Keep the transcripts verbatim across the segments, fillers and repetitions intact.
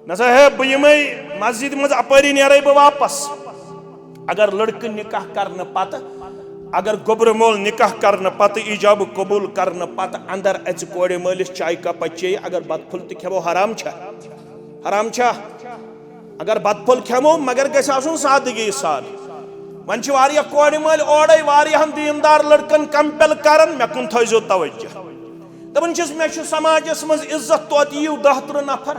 نسا ہے، بہٕ یِمے مسجد منٛز، اپٲری نیرے بہٕ واپس۔ اگر لڑکہٕ نکاح کرنہٕ پتہٕ، اگر گوٚبرٕ مول نکاح کرنہٕ پتہٕ، ایجاب قبول کرنہٕ پتہٕ اندر اژِ کورِ مٲلِس چایہِ کپا چیٚیہِ، اگر بتہٕ پھوٚل تہِ کھٮ۪مو، حرام چھا؟ حرام چھا؟ اگر بتہٕ پھوٚل کھٮ۪مو، مگر گژھِ آسُن سادگی سان۔ وۄنۍ چھِ واریاہ کورِ مٲلۍ اورے واریاہن دیندار لڑکن کمپل کران، مےٚ کُن تھٲیزیو توجہ۔ دپان چھِس، مےٚ چھُ سماجس منٛز عزت، توتہِ یِیِو دَہ ترٕٛہ نفر۔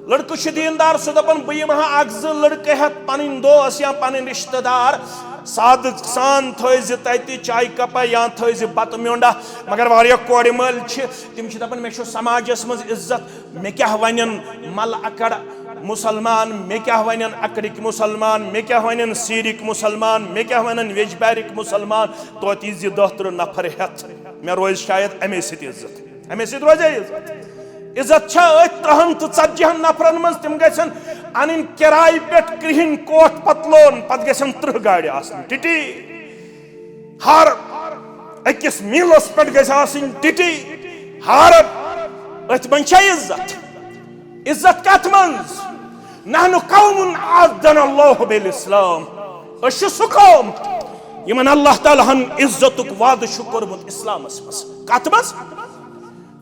لڑکہٕ چھُ دیندار، سُہ دپان، بہٕ یِمہٕ ہا اکھ زٕ لڑکہٕ ہٮ۪تھ پنٕنۍ دوس یا پنٕنۍ رشتہٕ دار، سادٕ سان تھٲیزِ تتہِ چایہِ کپا یا تھٲیزِ بتہٕ میونڈا۔ مگر واریاہ کورِ مٲلۍ چھِ، تِم چھِ دپان، مےٚ چھُ سماجس منٛز عزت، مےٚ کیٛاہ ونن مل اکڑ مسلمان، مےٚ کیٛاہ ونن اکڑٕکۍ مسلمان، مےٚ کیٛاہ ونن سیٖرٕکۍ مسلمان، مےٚ کیٛاہ ونن ویجبیارٕکۍ مسلمان، توتہِ یی زِ دَہ ترٕٛہ نفر ہٮ۪تھ، مےٚ روزِ شاید امے سۭتۍ عزت۔ امے سۭتۍ روزِ عزت۔ عزت چھا أتھۍ ترٕٛہن تہٕ ژتجی ہن نفرن منٛز؟ تِم گژھن انٕنۍ کرایہِ پٮ۪ٹھ کرٛہِنۍ کوٹ پتلون، پتہٕ گژھن ترٕٛہ گاڑِ آسنہِ ٹِٹی۔ ہر أکِس میٖلس پٮ۪ٹھ گژھِ آسٕنۍ ٹِٹی۔ ہر أتھۍ منٛز چھا عزت؟ عزت کتھ منٛز؟ نحن قوم اعزنا اللہ بالاسلام۔ أسۍ چھِ سُہ قوم یِمن اللہ تعالیٰ ہن عزتُک وعدٕ چھُ کوٚرمُت اسلامس منٛز۔ کتھ منٛز؟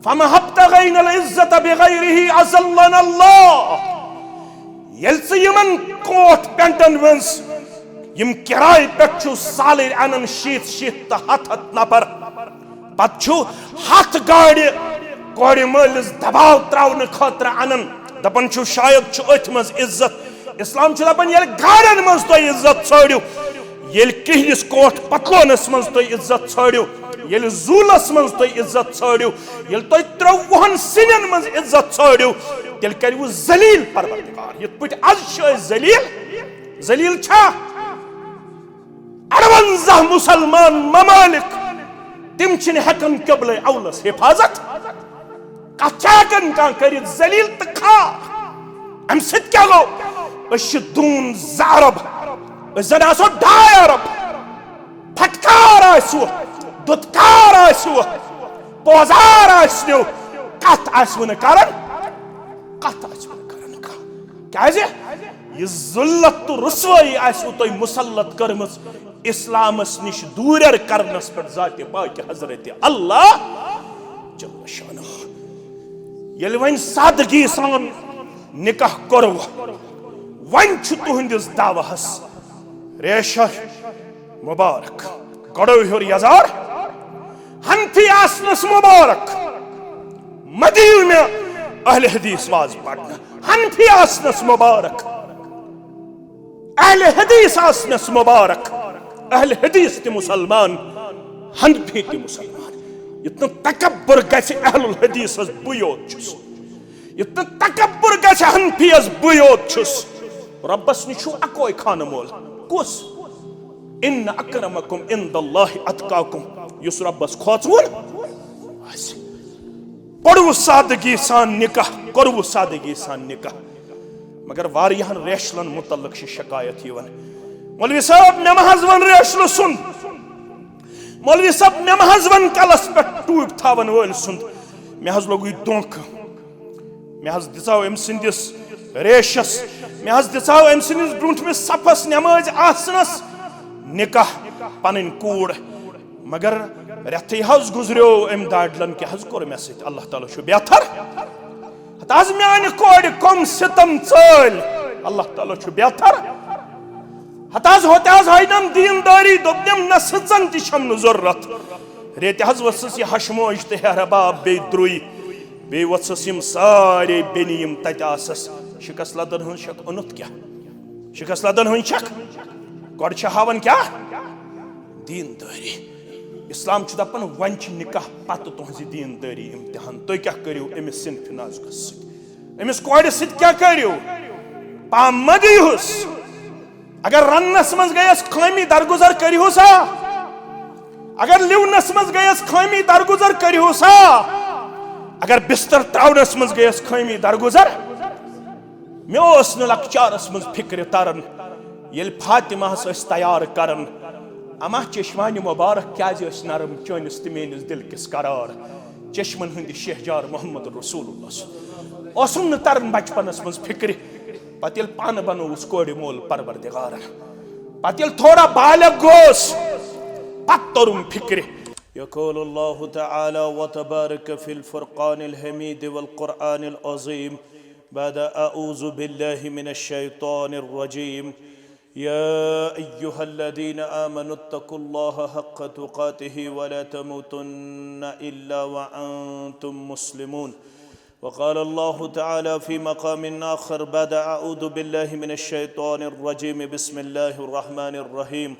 فما ابتغینا العزة بغیرہ اذلنا اللہ۔ ییٚلہِ ژٕ یِمن کوٹ پینٹن منٛز، یِم کرایہِ پٮ۪ٹھ چھُ سالٕرۍ انان شیٖتھ شیٖتھ تہٕ ہتھ ہتھ نفر، پتہٕ چھُ ہتھ گاڑِ کورِ مٲلِس دباو تراونہٕ خٲطرٕ انان، دپان چھُ شاید چھُ أتھۍ منٛز عزت۔ اسلام چھُ دپان، ییٚلہِ گاڑٮ۪ن منٛز تُہۍ عزت ژھٲنٛڈِو، ییٚلہِ کرٛہنِس کوٹھ پتلونس منٛز تُہۍ عزت ژھٲنٛڈِو، ییٚلہِ زوٗلس منٛز تُہۍ عزت ژھٲنٛڈِو، ییٚلہِ تُہۍ ترٛۆوُہن سِنٮ۪ن منٛز عزت ژھٲنٛڈِو، تیٚلہِ کروٕ ذلیل پروردگار۔ یِتھ پٲٹھۍ از چھِ أسۍ ذلیل، ذلیل چھا؟ اَرونٛزاہ مسلمان ممالک، تِم چھِنہٕ ہٮ۪کان قبلے اولس حفاظت۔ کتھ چھا ہٮ۪کان کانٛہہ کٔرِتھ؟ ذلیل تہٕ خار۔ امہِ سۭتۍ کیٛاہ گوٚو؟ أسۍ چھِ دوٗن زٕ ارب، أسۍ زن آسو ڈاے ارب۔ پھٹکار آسِوٕ، دُتکار آسِوٕ، پوزار آسِوٕ، کتھ آسِوٕ نہٕ کران، کتھ آسِوٕ نہٕ کران کانٛہہ۔ کیٛازِ؟ یہِ ذلت تہٕ رسوٲیی آسِوٕ تۄہہِ مسلط کٔرمٕژ اسلامس نِش دوٗرٮ۪ر کرنس پٮ۪ٹھ ذاتِ پاک حضرت اللہ جل شانہ۔ ییٚلہِ وۄنۍ سادگی سان نکاح کوٚروٕ، وۄنۍ چھُ تُہنٛدِس دعوہس ریشہ مبارک، گۄڈو ہیوٚر یزار، حنفی آسنس مبارک۔ مہ دِیِو مےٚ اہل حدیث واز پرنہٕ، حنفی آسنس مبارک۔ اہل حدیث آسنس مبارک، اہل حدیث تہِ مسلمان، حنفی تہِ مسلمان۔ یُتھ نہٕ تکبر گژھِ اہل الحدیثس بہٕ یوت چھُس، یُتھ نہٕ تکبر گژھِ حنفیس بہٕ یوت چھُس۔ رۄبس نِش چھُ اکوے خانہٕ مول۔ کُس؟ ان اکرمکم عند اللہ اتقاکم۔ یُس رۄبس کھوژوُن آسہِ۔ پوٚرُو سادگی سان نکاح، کوٚرُو سادگی سان نکاح۔ مگر واریاہن ریشلن متعلق چھِ شکایت یِوان، مولوی صٲب، مےٚ مہ حظ وَن ریشلہٕ سُنٛد، مولوی صٲب، مےٚ مہ حظ وَن کلس پٮ۪ٹھ ٹوٗپۍ تھاون وٲلۍ سُنٛد، مےٚ حظ لوٚگُے دھونٛکھٕ۔ مےٚ حظ دِژاو أمۍ سٕنٛدِس ریشس، مےٚ حظ دِژاو أمۍ سٕنٛدِس برٛونٛٹھمِس صفس نمٲزۍ آسنس نکاح پنٕنۍ کوٗر، مگر رٮ۪تھٕے حظ گُزریو أمۍ داڈلن کیٛاہ حظ کوٚر مےٚ سۭتۍ۔ اللہ تعالیٰ چھُ بہتر۔ ہتہٕ حظ میانہِ کورِ کم ستم ژٲلۍ، اللہ تعالیٰ چھُ بہتر۔ ہتہٕ حظ ہوٚتہِ حظ ہٲینم دیٖندٲری، دوٚپنم نہ سٕژن تہِ چھم نہٕ ضروٗرت۔ ریٚتہِ حظ ؤژھٕس یہِ ہشہِ موج تہٕ ہیہرباب بیٚیہِ درٛوے، بیٚیہِ ؤژھٕس یِم سارے بیٚنہِ یِم تتہِ آسس۔ شِکس لدن ہٕنٛز چھکھ اوٚنُتھ کیٛاہ؟ شِکس لدن ہٕنٛز چھکھ؟ گۄڈٕ چھِ ہاوان کیٛاہ؟ دیٖندٲری۔ اسلام چھُ دپان وۄنۍ چھِ نکاح پتہٕ تُہنٛزِ دیٖندٲری امتحان۔ تُہۍ کیٛاہ کٔرِو أمِس صنفِ نازکس سۭتۍ؟ أمِس کورِ سۭتۍ کیٛاہ کٔرِو؟ پام مہ دِیہُس۔ اگر رننس منٛز گٔیس خٲمی درگُزر کٔرِہُس ہا، اگر لِونس منٛز گٔیس خٲمی درگُزر کٔرِہُس ہا، اگر بستر ترٛاونس منٛز گٔیس خٲمی درگُزر، مےٚ اوس نہٕ لۄکچارس منٛز فِکرِ تران، ییٚلہِ فاطمہس ٲسۍ تیار کران، اما چشمانِ مبارک کیازِ ٲسۍ نرم چٲنِس تہٕ میٲنِس دِل کِس قرار، چشمن ہٕنٛدِ شہجار محمد رسول اللہ صلی اللہ علیہ وسلم۔ اوسُم نہٕ تران بچپنس منٛز فکرِ۔ پتہٕ ییٚلہِ پانہٕ بنووُس کورِ مول پروردگارن، پتہٕ ییٚلہِ تھوڑا بالغ گوس، پتہٕ توٚرُم فکرِ۔ يقول الله تعالى وتبارك في الفرقان الحميد والقرآن العظيم بعد أعوذ بالله من الشيطان الرجيم. يا أيها الذين آمنوا اتقوا الله حق تقاته ولا تموتن إلا وأنتم مسلمون. وقال الله تعالى في مقام آخر بعد أعوذ بالله من الشيطان الرجيم. بسم الله الرحمن الرحيم.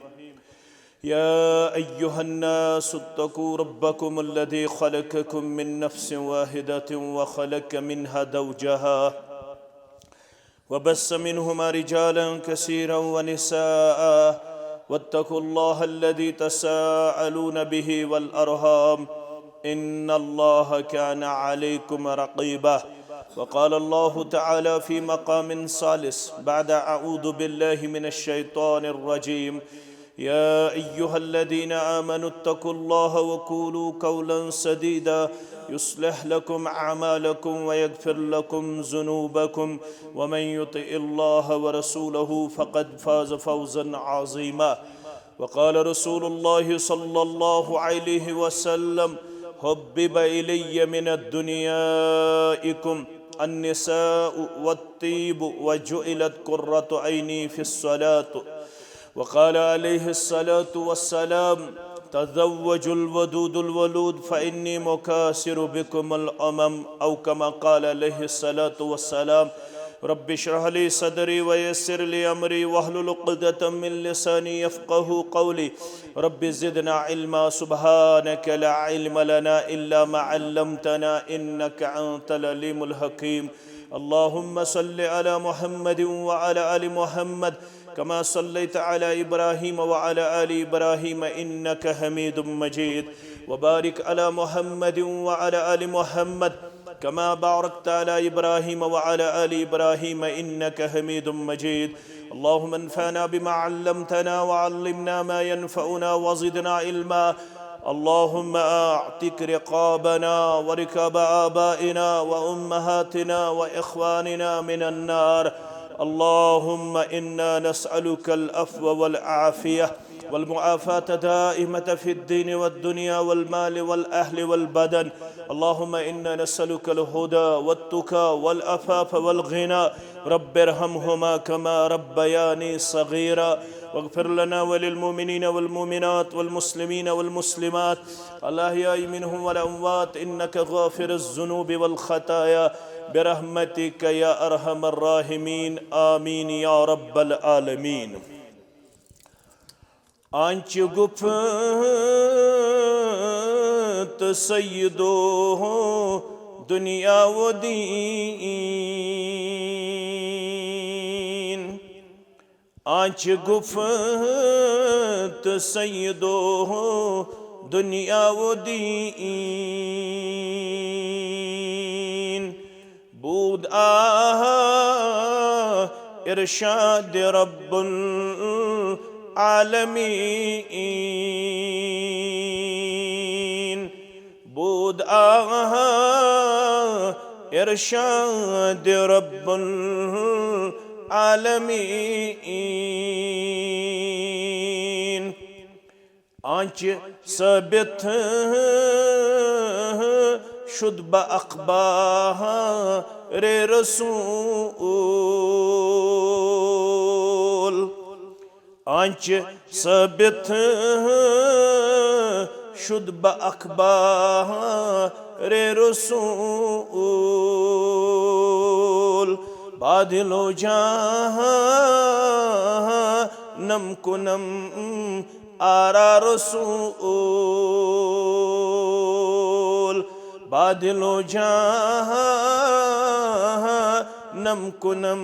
يا أيها الناس اتقوا ربكم الذي خلقكم من نفس واحدة وخلق منها زوجها وبث منهما رجالا كثيرا ونساء واتقوا الله الذي تساءلون به والأرحام إن الله كان عليكم رقيبا. وقال الله تعالى في مقام ثالث بعد أعوذ بالله من الشيطان الرجيم. يا أيها الذين آمنوا اتقوا الله وقولوا قولا سديدا يصلح لكم أعمالكم ويغفر لكم ذنوبكم ومن يطع الله ورسوله فقد فاز فوزا عظيما. وقال رسول الله صلى الله عليه وسلم: حبب إلي من دنياكم النساء والطيب وجعلت قرة عيني في الصلاة. وقال عليه الصلاة والسلام: تزوجوا الودود الولود فإني مكاثر بكم الأمم، أو كما قال عليه الصلاة والسلام. رب اشرح لي صدري ويسر لي أمري واحلل عقدة من لساني يفقه قولي. رب زدنا علما، سبحانك لا علم لنا إلا ما علمتنا إنك أنت العليم الحكيم. اللهم صل على محمد وعلى آل محمد كما صليت على إبراهيم وعلى آل إبراهيم إنك حميد مجيد. وبارك على محمد وعلى آل محمد كما باركت على إبراهيم وعلى آل إبراهيم إنك حميد مجيد. اللهم انفعنا بما علمتنا وعلمنا ما ينفعنا وزدنا علما. اللهم أعتق رقابنا ورقاب آبائنا وأمهاتنا وإخواننا من النار. اللهم إنا نسألك العفو والعافية والمعافاة الدائمة في الدين والدنيا والمال والأهل والبدن. اللهم إنا نسألك الهدى والتقى والعفاف والغنى. رب ارحمهما كما ربياني صغيرا. واغفر لنا وللمؤمنين والمؤمنات والمسلمين والمسلمات الأحياء منهم والأموات إنك غافر الذنوب والخطايا برحمتك يا أرحم الراحمين. آمين يا رب العالمين. آنچہ گفت سیدو دنیا و دین، آنچہ گفت سیدو دنیا و دین، بود آہا ارشاد رب العالمین، بود آہا ارشاد رب العالمین۔ آنچہ ثابت شد بہ اخبار رسول، آنچہ ثابت شد بہ اخبار رسول، بادل و جہانم کنم آرا رسول، بادل و جہانم کنم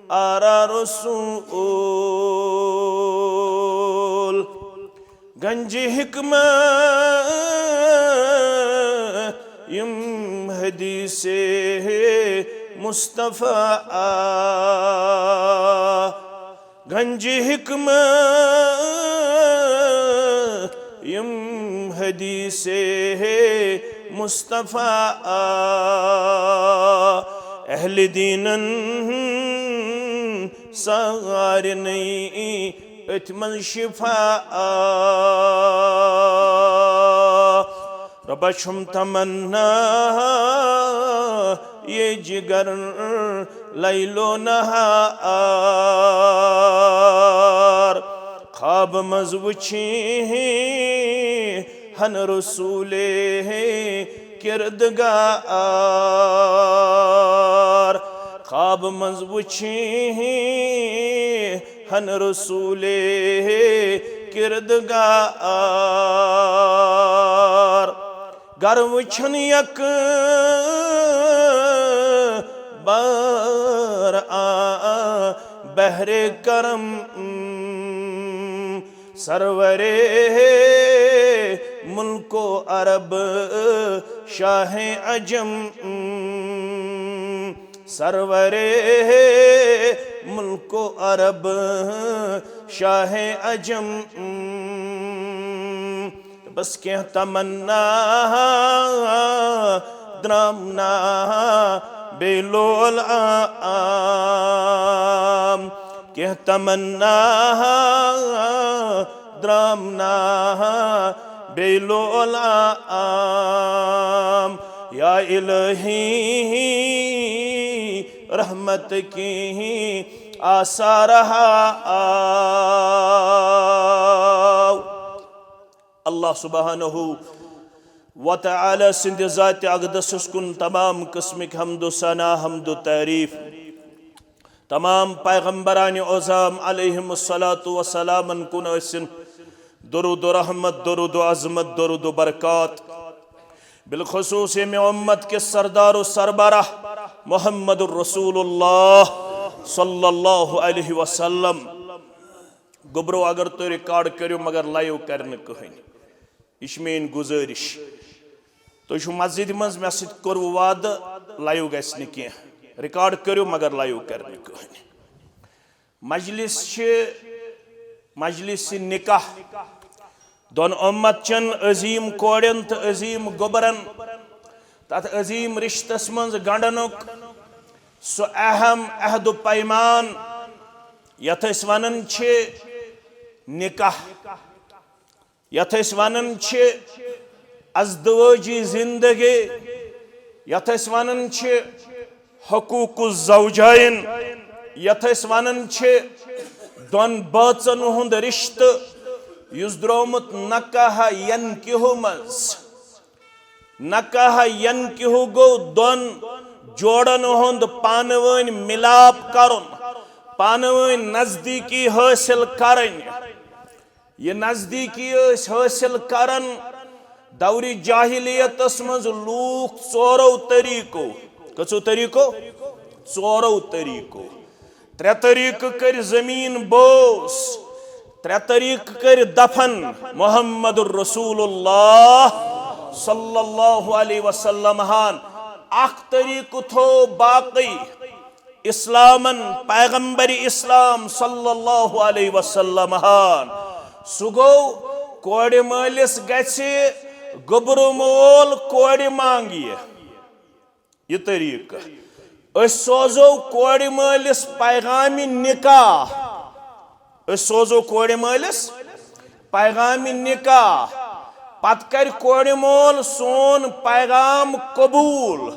آرا رسول۔ گنج حکمت یم حدیث مصطفیٰ، گنج حکمت یم حدیث مصطفیٰ، اہل دیٖنن سارنٕے أتھۍ منٛز شفا۔ رۄبا چھُم تمنا، یہ جگر لیلو نہار، خواب منٛز وٕچھی ہن رسولے کردگار، خواب منٛز وٕچھی ہن رسولے کردگار۔ گر وٕچھن یک بار آ بحر کرم، سرور ملک و عرب شاہ عجم، سرور ملک و عرب شاہ عجم۔ بس کینٛہہ تمنا درامنا بیلول عام، کینٛہہ تمنا درامنا بیلول عام۔ یا الہی رحمت کی آثار ہاو۔ اللہ سبحانہ و تعالی سٕنٛدِ ذاتِ اقدسس کُن تمام قٕسمٕکۍ حمد و ثنا، حمد و تعریف۔ تمام پیغمبران عظام علیہم الصلوۃ والسلامن کُن ٲسِن درود و رحمت، درود و عظمت، درود و برکات۔ بالخصوص ییٚمہِ امت کِس سردار و سربراہ محمد رسول اللہ صلی اللہ علیہ وسلم۔ گوٚبرو، اگر تُہۍ ریکارڈ کٔرِو مگر لایو کرِ نہٕ کٕہٕنۍ۔ یہِ چھِ میٛٲنۍ گُزٲرِش۔ تُہۍ چھِو مسجدِ منٛز، مےٚ سۭتۍ کوٚروٕ وعدٕ، لایو گژھِ نہٕ کینٛہہ۔ ریکارڈ کٔرِو مگر لایو کرِ نہٕ کٕہٕنۍ۔ مجلس چھِ مجلس نکاح۔ دۄن امت چٮ۪ن عظیٖم کورٮ۪ن تہٕ عظیٖم گوٚبرن تتھ عظیٖم رشتس منٛز گنڈنُک سُہ اہم عہد و پیمان، یتھ أسۍ ونان چھِ نکاح، یتھ أسۍ ونان چھِ ازدواجی زندگی، یتھ أسۍ ونان چھِ حقوق الزوجین، یتھ أسۍ ونان چھِ دۄن بٲژن ہُنٛد رشتہٕ، یُس درٛامُت نکاح ینکحو منٛز۔ نکاح ینکحو گوٚو دۄن جوڑن ہُنٛد پانہٕ وٲنۍ ملاپ کرُن، پانہٕ وٲنۍ نزدیٖکی حٲصِل کرٕنۍ۔ یہِ نزدیٖکی ٲسۍ حٲصِل کران دورِ جاہلیتس منٛز لوٗکھ ژورو طریٖقو۔ کٔژو طریٖقو؟ ژورو طریٖقو۔ ترٛےٚ طریٖقہٕ کٔرۍ زٔمیٖن بوس، ترٛےٚ طریٖقہٕ کٔرۍ دفن محمد رسول اللہ صلی اللہ علیہ وسلم ہن۔ اکھ طریٖقہٕ تھوو باقٕے اسلامن، پیغمبر اسلام صلی اللہ علیہ وسلم ہن۔ سُہ گوٚو، کورِ مٲلِس گژھِ گوٚبرٕ مول کورِ مانگہِ۔ یہِ طریٖقہٕ۔ أسۍ سوزو کورِ مٲلِس پیغامِ نکاح۔ أسۍ سوزو کورِ مٲلِس پیغامِ نکاح۔ پتہٕ کرِ کورِ مول سون پیغام قبوٗل۔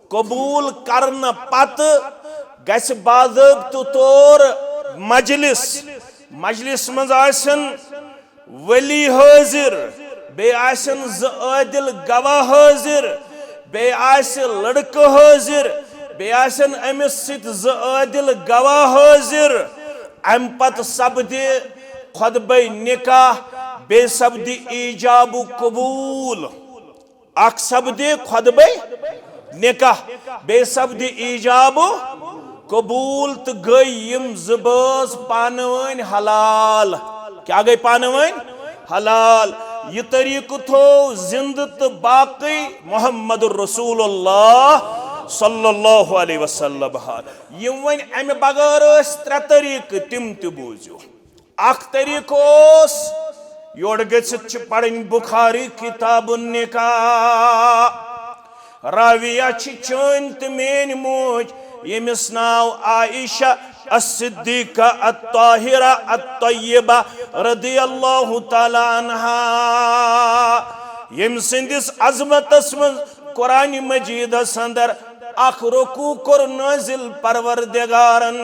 قبوٗل کرنہٕ پتہٕ گژھِ باضٲبطہٕ طور مجلس۔ مجلس منٛز آسن ولی حٲضِر، بیٚیہِ آسن زٕ عٲدِل گواہ حٲضِر، بیٚیہِ آسہِ لڑکہٕ حٲضِر، بیٚیہِ آسن أمِس سۭتۍ زٕ عٲدِل گواہ حٲضِر۔ اَمہِ پتہٕ سپدِ خطبے نکاح، بیٚیہِ سپدِ ایجاب و قبوٗل۔ اکھ سپدِ خطبے نکاح، بیٚیہِ سپدِ ایجاب قبوٗل، تہٕ گٔے یِم زٕ بٲژ پانہٕ وٲنۍ حلال۔ کیٛاہ گٔے پانہٕ وٲنۍ؟ حلال۔ یہِ طریٖقہٕ تھوو زِندٕ تہٕ باقٕے محمد رسول اللہ صلی اللہ علیہ وسلم ہن۔ یِم وۄنۍ اَمہِ بغٲر ٲسۍ ترٛےٚ طریٖقہٕ، تِم تہِ بوٗزِو۔ اکھ طریٖقہٕ اوس یورٕ گٔژھِتھ چھِ پرٕنۍ بخاری کتاب النکاح۔ راویہ چھِ چٲنۍ تہٕ میٲنۍ موج، ییٚمِس ناو عائشہ الصدیقہ الطاہرہ الطیبہ رضی اللہ تعالی عنہا، ییٚمہِ سٕنٛدِس عظمتس منٛز قرآن مجیدس اندر اکھ رکوع کوٚر نازل پروردگارن۔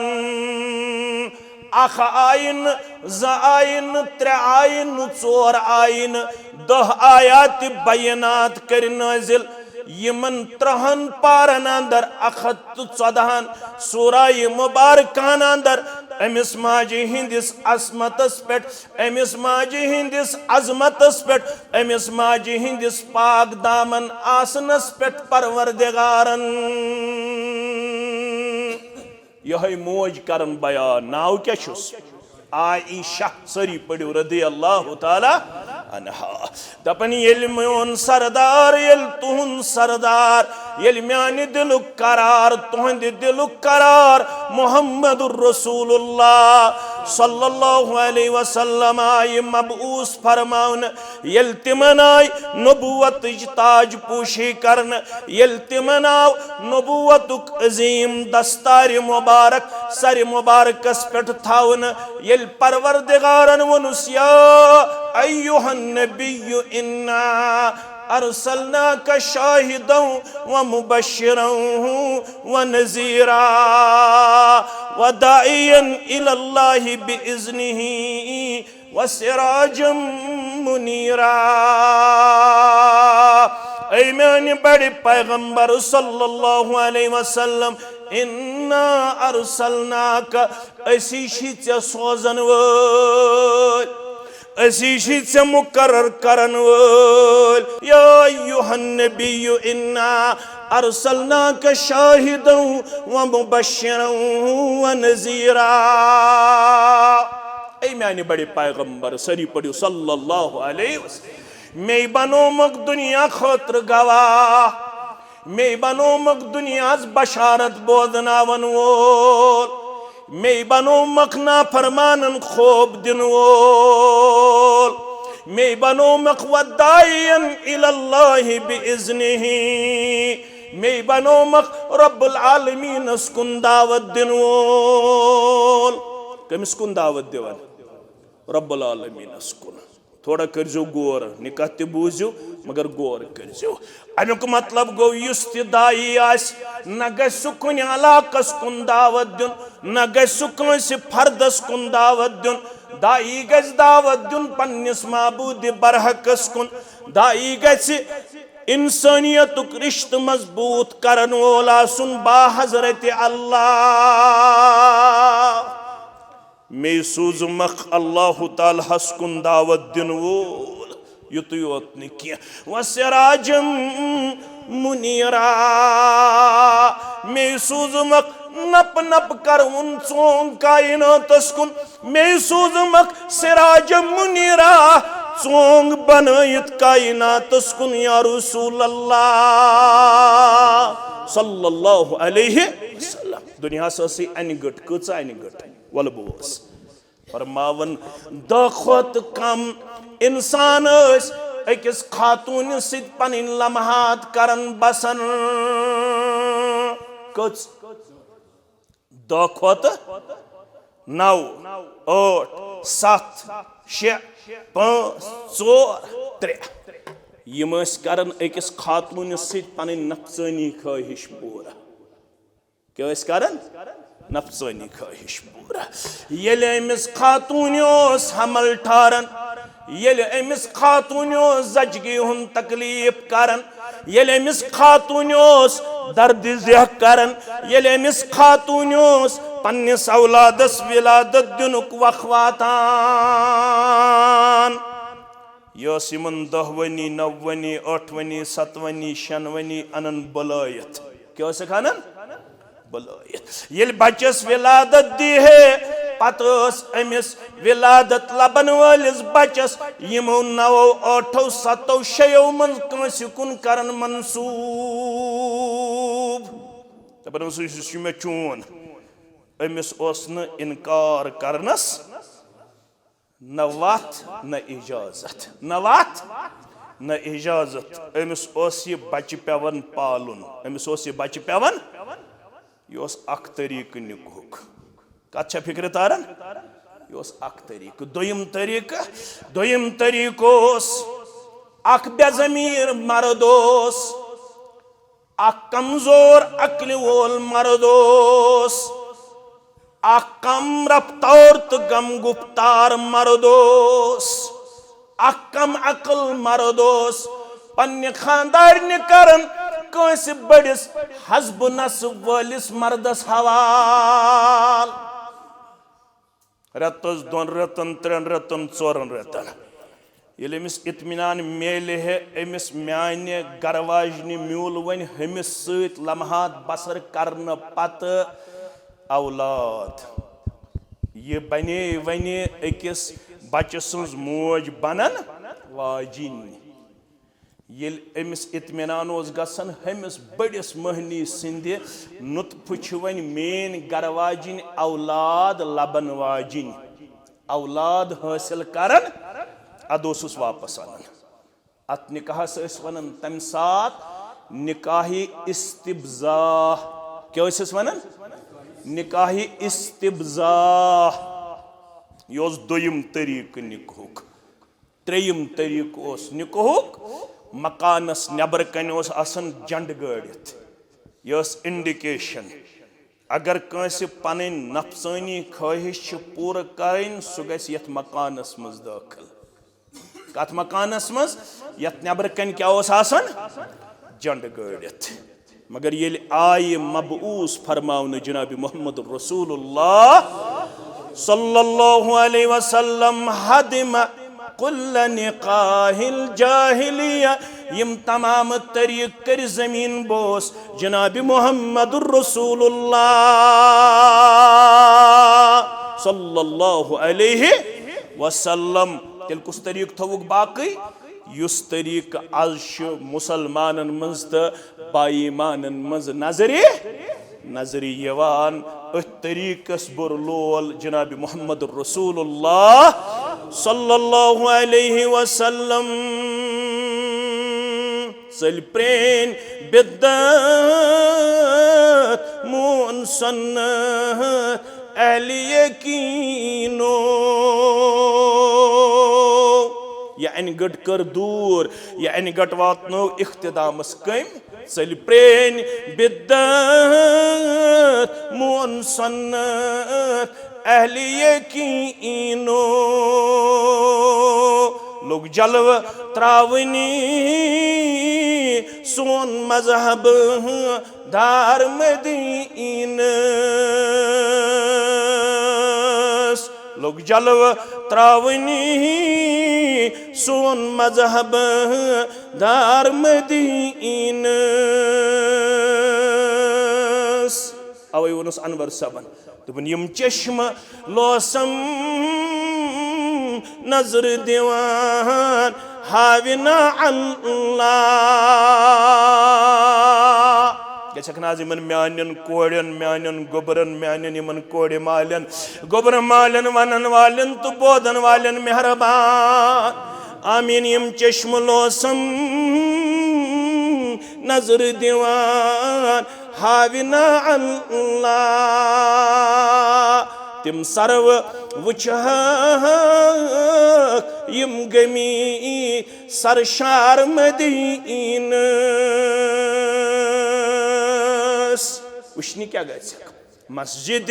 اکھ آیہِ نہٕ، زٕ آیہِ نہٕ، ترٛےٚ آیہِ نہٕ، ژور آیہِ نہٕ، دَہ آیات بینات کٔرۍ نٲزِل۔ یِمن ترٛہن پارن اندر اکھ ہتھ تہٕ ژۄدہن سورہ مبارکہن اندر أمِس ماجہِ ہٕنٛدِس عظمتس پٮ۪ٹھ، أمِس ماجہِ ہٕنٛدِس عظمتس پٮ۪ٹھ، أمِس ماجہِ ہٕنٛدِس پاک دامن آسنس پٮ۪ٹھ پروردگارن یہے موج کرن بیان۔ ناو کیا چھُس؟ عائشہ۔ سٲری پٔرِو رضی اللہ تعالی عنہا۔ دپن ییٚلہِ میون سردار، ییٚلہِ تُہُنٛد سردار، ییٚلہِ میانہِ دِلُک قرار، تُہنٛدِ دِلُک قرار محمد رسول اللہ صلی اللہ علیہ وسلم آیہِ مبعوث فرماونہٕ، ییٚلہِ تِمن آیہِ نبوتٕچ تاج پوشی کرنہٕ، ییٚلہِ تِمن آو نبوتُک عظیم دستار مبارک سر مبارکس پٮ۪ٹھ تھاونہٕ، ییٚلہِ پروردگارن ووٚنُس، یا ایھا النبی انا ارسلناک شاہدا و مبشرا و نذیرا و داعیا الی اللہ باذنہ وسراجا منیرا۔ اے میانہِ بڑِ پیغمبر صلی اللہ علیہ وسلم، انا ارسلناک، أسی چھِ ژےٚ سوزن وٲلۍ، أسی چھِ ژےٚ مقرر کرن وٲلۍ۔ یا ایھا النبی انا ارسلناک شاہدا و مبشرا و نذیرا۔ اے میانہِ بڑِ پیغمبر، سٲری پٔرِو صلی اللہ علیہ وسلم۔ مے بنومکھ دنیا خٲطرٕ گواہ، مے بنومکھ دنیاہس بشارت بوزناون وول، مے بنومکھ نافرمانن خوف دِنہٕ وول، مے بنومکھ وداعیا الی اللہ باذنہ، مے بنومکھ رب العالمینس کُن دعوت دِنہٕ وول۔ کٔمِس کُن دعوت دِوان؟ رب العالمینس کُن۔ تھوڑا کٔرزیو غور، نکاح تہِ بوٗزِو، مگر غور کٔرزیو۔ امیُک مطلب گوٚو، یُس تہِ داعی آسہِ، نہ گژھِ سُہ کُنہِ علاقس کُن دعوت دیُن، نہ گژھِ سُہ کٲنٛسہِ فردس کُن دعوت دیُن۔ داعی گژھِ دعوت دیُن پننِس معبود برحقس کُن۔ داعی گژھِ انسانیتُک رشتہٕ مضبوط کرن وول آسُن با حضرت اللہ۔ مے سوٗزمکھ اللہ تعالیٰ ہس کُن دعوت دِنہٕ وول، یُتُے یوت نہٕ کینٛہہ، وسراجم منیرا، مے سوٗزمکھ نپہٕ نپہٕ کرون ژونگ کائناتس کُن، مے سوٗزمکھ سراجم منیرا، ژونگ بنٲیِتھ کائناتس کُن یا رسول اللہ صلی اللہ علیہ وسلم۔ دنیاہس ٲسٕے انہِ گٔٹ، کۭژاہ انہِ گٔٹ؟ وَلہٕ بہٕ اوس۔ فرماوان، دَہ کھۄتہٕ کم انسان ٲسۍ أکِس خاتوٗنہِ سۭتۍ پنٕنۍ لمحات کران بسر۔ کٔژ؟ دَہ کھۄتہٕ نَو، ٲٹھ، ستھ، شےٚ، پانٛژھ، ژور، ترٛےٚ۔ یِم ٲسۍ کران أکِس خاتوٗنہِ سۭتۍ پنٕنۍ نفسٲنی خٲہِش پوٗرٕ۔ کیٛاہ ٲسۍ کران؟ نفسٲنی خٲہِش پوٗرٕ۔ ییٚلہِ أمِس خاتوٗنہِ اوس حمل ٹھاران، ییٚلہِ أمِس خاتوٗنہِ اوس زچگی ہُنٛد تکلیف کران، ییٚلہِ أمِس خاتوٗنہِ اوس دردِ ذیح کران، ییٚلہِ أمِس خاتوٗنہِ اوس پننِس اولادس ولادت دِنُک وق واتان، یہِ ٲس یِمن دَہ ؤنی، نَو ؤنی، ٲٹھ ؤنی، ستھ ؤنی، شٮ۪ن ؤنی انان بُلٲیِتھ۔ کیٛاہ ٲسٕکھ انان؟ بُلٲیِتھ۔ ییٚلہِ بچس ولادت دی ہے، پتہٕ ٲس أمِس ولادت لبن وٲلِس بچس یِمو نَوو، ٲٹھو، ستو، شیٚیو منٛز کٲنٛسہِ کُن کران منسوٗب۔ دپان اوس، یُس یہِ مےٚ چون۔ أمِس اوس نہٕ انکار کرنس نہ وَتھ، نہ اِجازت، نہ وَتھ، نہ اِجازت۔ أمِس اوس یہِ بَچہِ پٮ۪وان پالُن، أمِس اوس یہِ بَچہِ پٮ۪وان، یہِ اوس اَکھ طریٖقہٕ نِکوہُک۔ کَتھ چھےٚ فِکرِ تَران؟ یہِ اوس اَکھ طریٖقہٕ۔ دوٚیِم طریٖقہٕ، دوٚیِم طریٖقہٕ اوس، اَکھ بے ضمیٖر مرد اوس، اَکھ کمزور عقلہِ وول مرد اوس، اَکھ کم رفتار تہٕ غم گُفتار مرد اوس، اَکھ کم عقل مرد اوس، پننہِ خاندارنہِ کران کٲنٛسہِ بٔڑِس حسب نصب وٲلِس مردس حوال۔ رٮ۪تس، دۄن رٮ۪تن، ترٛٮ۪ن رٮ۪تن، ژورن رٮ۪تن۔ ییٚلہِ أمِس اطمینان میلہِ ہے، أمِس میانہِ گرٕ واجنہِ میوٗل وۄنۍ ہُمِس سۭتۍ لمحات بسر کرنہٕ پتہٕ اولاد۔ یہِ بنے وۄنۍ أکِس بچہٕ سٕنٛز موج بنن واجِنۍ۔ ییٚلہِ أمِس اطمینان اوس گژھان، ہُمِس بٔڑِس مٔہنی سٕنٛدِ نُطفہٕ چھِ وۄنۍ میٲنۍ گرٕ واجِنۍ اولاد لبن واجِنۍ، اولاد حٲصِل کران، ادٕ اوسُس واپس انان۔ اتھ نکاحس ٲسۍ ونان تمہِ ساتہٕ نکاحِ استبضاع۔ کیٛاہ ٲسِس ونان؟ نکاحِ استبضاع۔ یہِ اوس دوٚیِم طریٖقہٕ نکاحُک۔ ترٛیٚیِم طریٖقہٕ اوس نکاحُک، مکانس نٮ۪برٕ کنہِ اوس آسان جنڈٕ گٲڑِتھ۔ یہِ ٲس indication۔ اگر کٲنٛسہِ پنٕنۍ نفسٲنی خٲہِش چھِ پوٗرٕ کرٕنۍ، سُہ گژھِ یتھ مکانس منٛز دٲخل۔ کتھ مکانس منٛز؟ یتھ نٮ۪برٕ کنہِ کیٛاہ اوس آسان؟ جنڈٕ گٲڑِتھ۔ مگر ییٚلہِ آیہِ مبعوث فرماونہٕ جناب محمد رسول اللہ صلی اللہ علیہ وسلم، ہدم کل نکاح الجاہلیہ، یِم تمام طریٖقہٕ کٔرۍ زمین بوس۔ جناب محمد رسول اللہ صلی اللہ علیہ وسلم۔ تیٚلہِ کُس طریٖقہٕ تھوٚوُکھ باقٕے؟ یُس طریٖقہٕ از چھُ مُسلمانن منٛز تہٕ با ایمانن منٛز نظرِ، نظرِ یِوان، أتھۍ طریٖقس بوٚر لول جناب محمد رسول اللہ صلی اللہ علیہ وسلم۔ ژٔلۍ پرٛٲنۍ بدعت، مون سنت اہل یقینو۔ یہِ انہِ گٔٹ کٔر دوٗر، یہِ انہِ گٔٹ واتنٲو اختتامس کٔمۍ؟ ژٔلۍ پرٛٲنۍ بدعت، مون سنت اہل یقینو۔ لوٚگ جلوٕ تراونہِ سون مذہب دار مدیٖنس۔ لوٚگ جلوٕ تراونہِ سون مذہب دار مدیٖنس۔ اوے ووٚنُس انور صٲبن، دوٚپُن، یِم چشمہٕ لوسم نظر دِوان ہاوِ نہ اللہ۔ گژھکھ نہ از یِمن میانٮ۪ن کورٮ۪ن، میانٮ۪ن گوٚبرن، میانٮ۪ن یِمن کورِ مالٮ۪ن، گوٚبرٕ مالٮ۪ن، ونن والٮ۪ن تہٕ بوزن والٮ۪ن مہربان۔ آمین۔ یِم چشمہٕ لوسم نظر دِوان ہاوِ نہ اللہ۔ تِم سرو وٕچھہکھ یِم گٔمٕتۍ سرشار مدیٖنس۔ وٕچھنہِ کیٛاہ گژھکھ؟ مسجد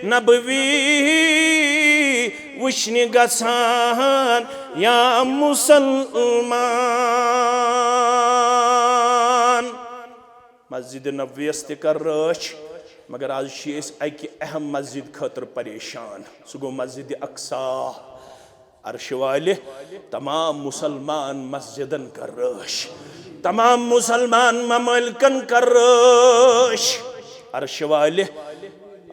نبوی وٕچھنہِ گژھان یا مسلمان۔ مسجد نبویس تہِ کر رٲچھ، مگر از چھِ أسۍ اکہِ اہم مسجد خٲطرٕ پریشان، سُہ گوٚو مسجد اقصی۔ عرشہِ والہِ تمام مسلمان مسجدن کر رٲچھ، تمام مسلمان ممٲلکن کر رٲچھ۔ عرشہِ والہِ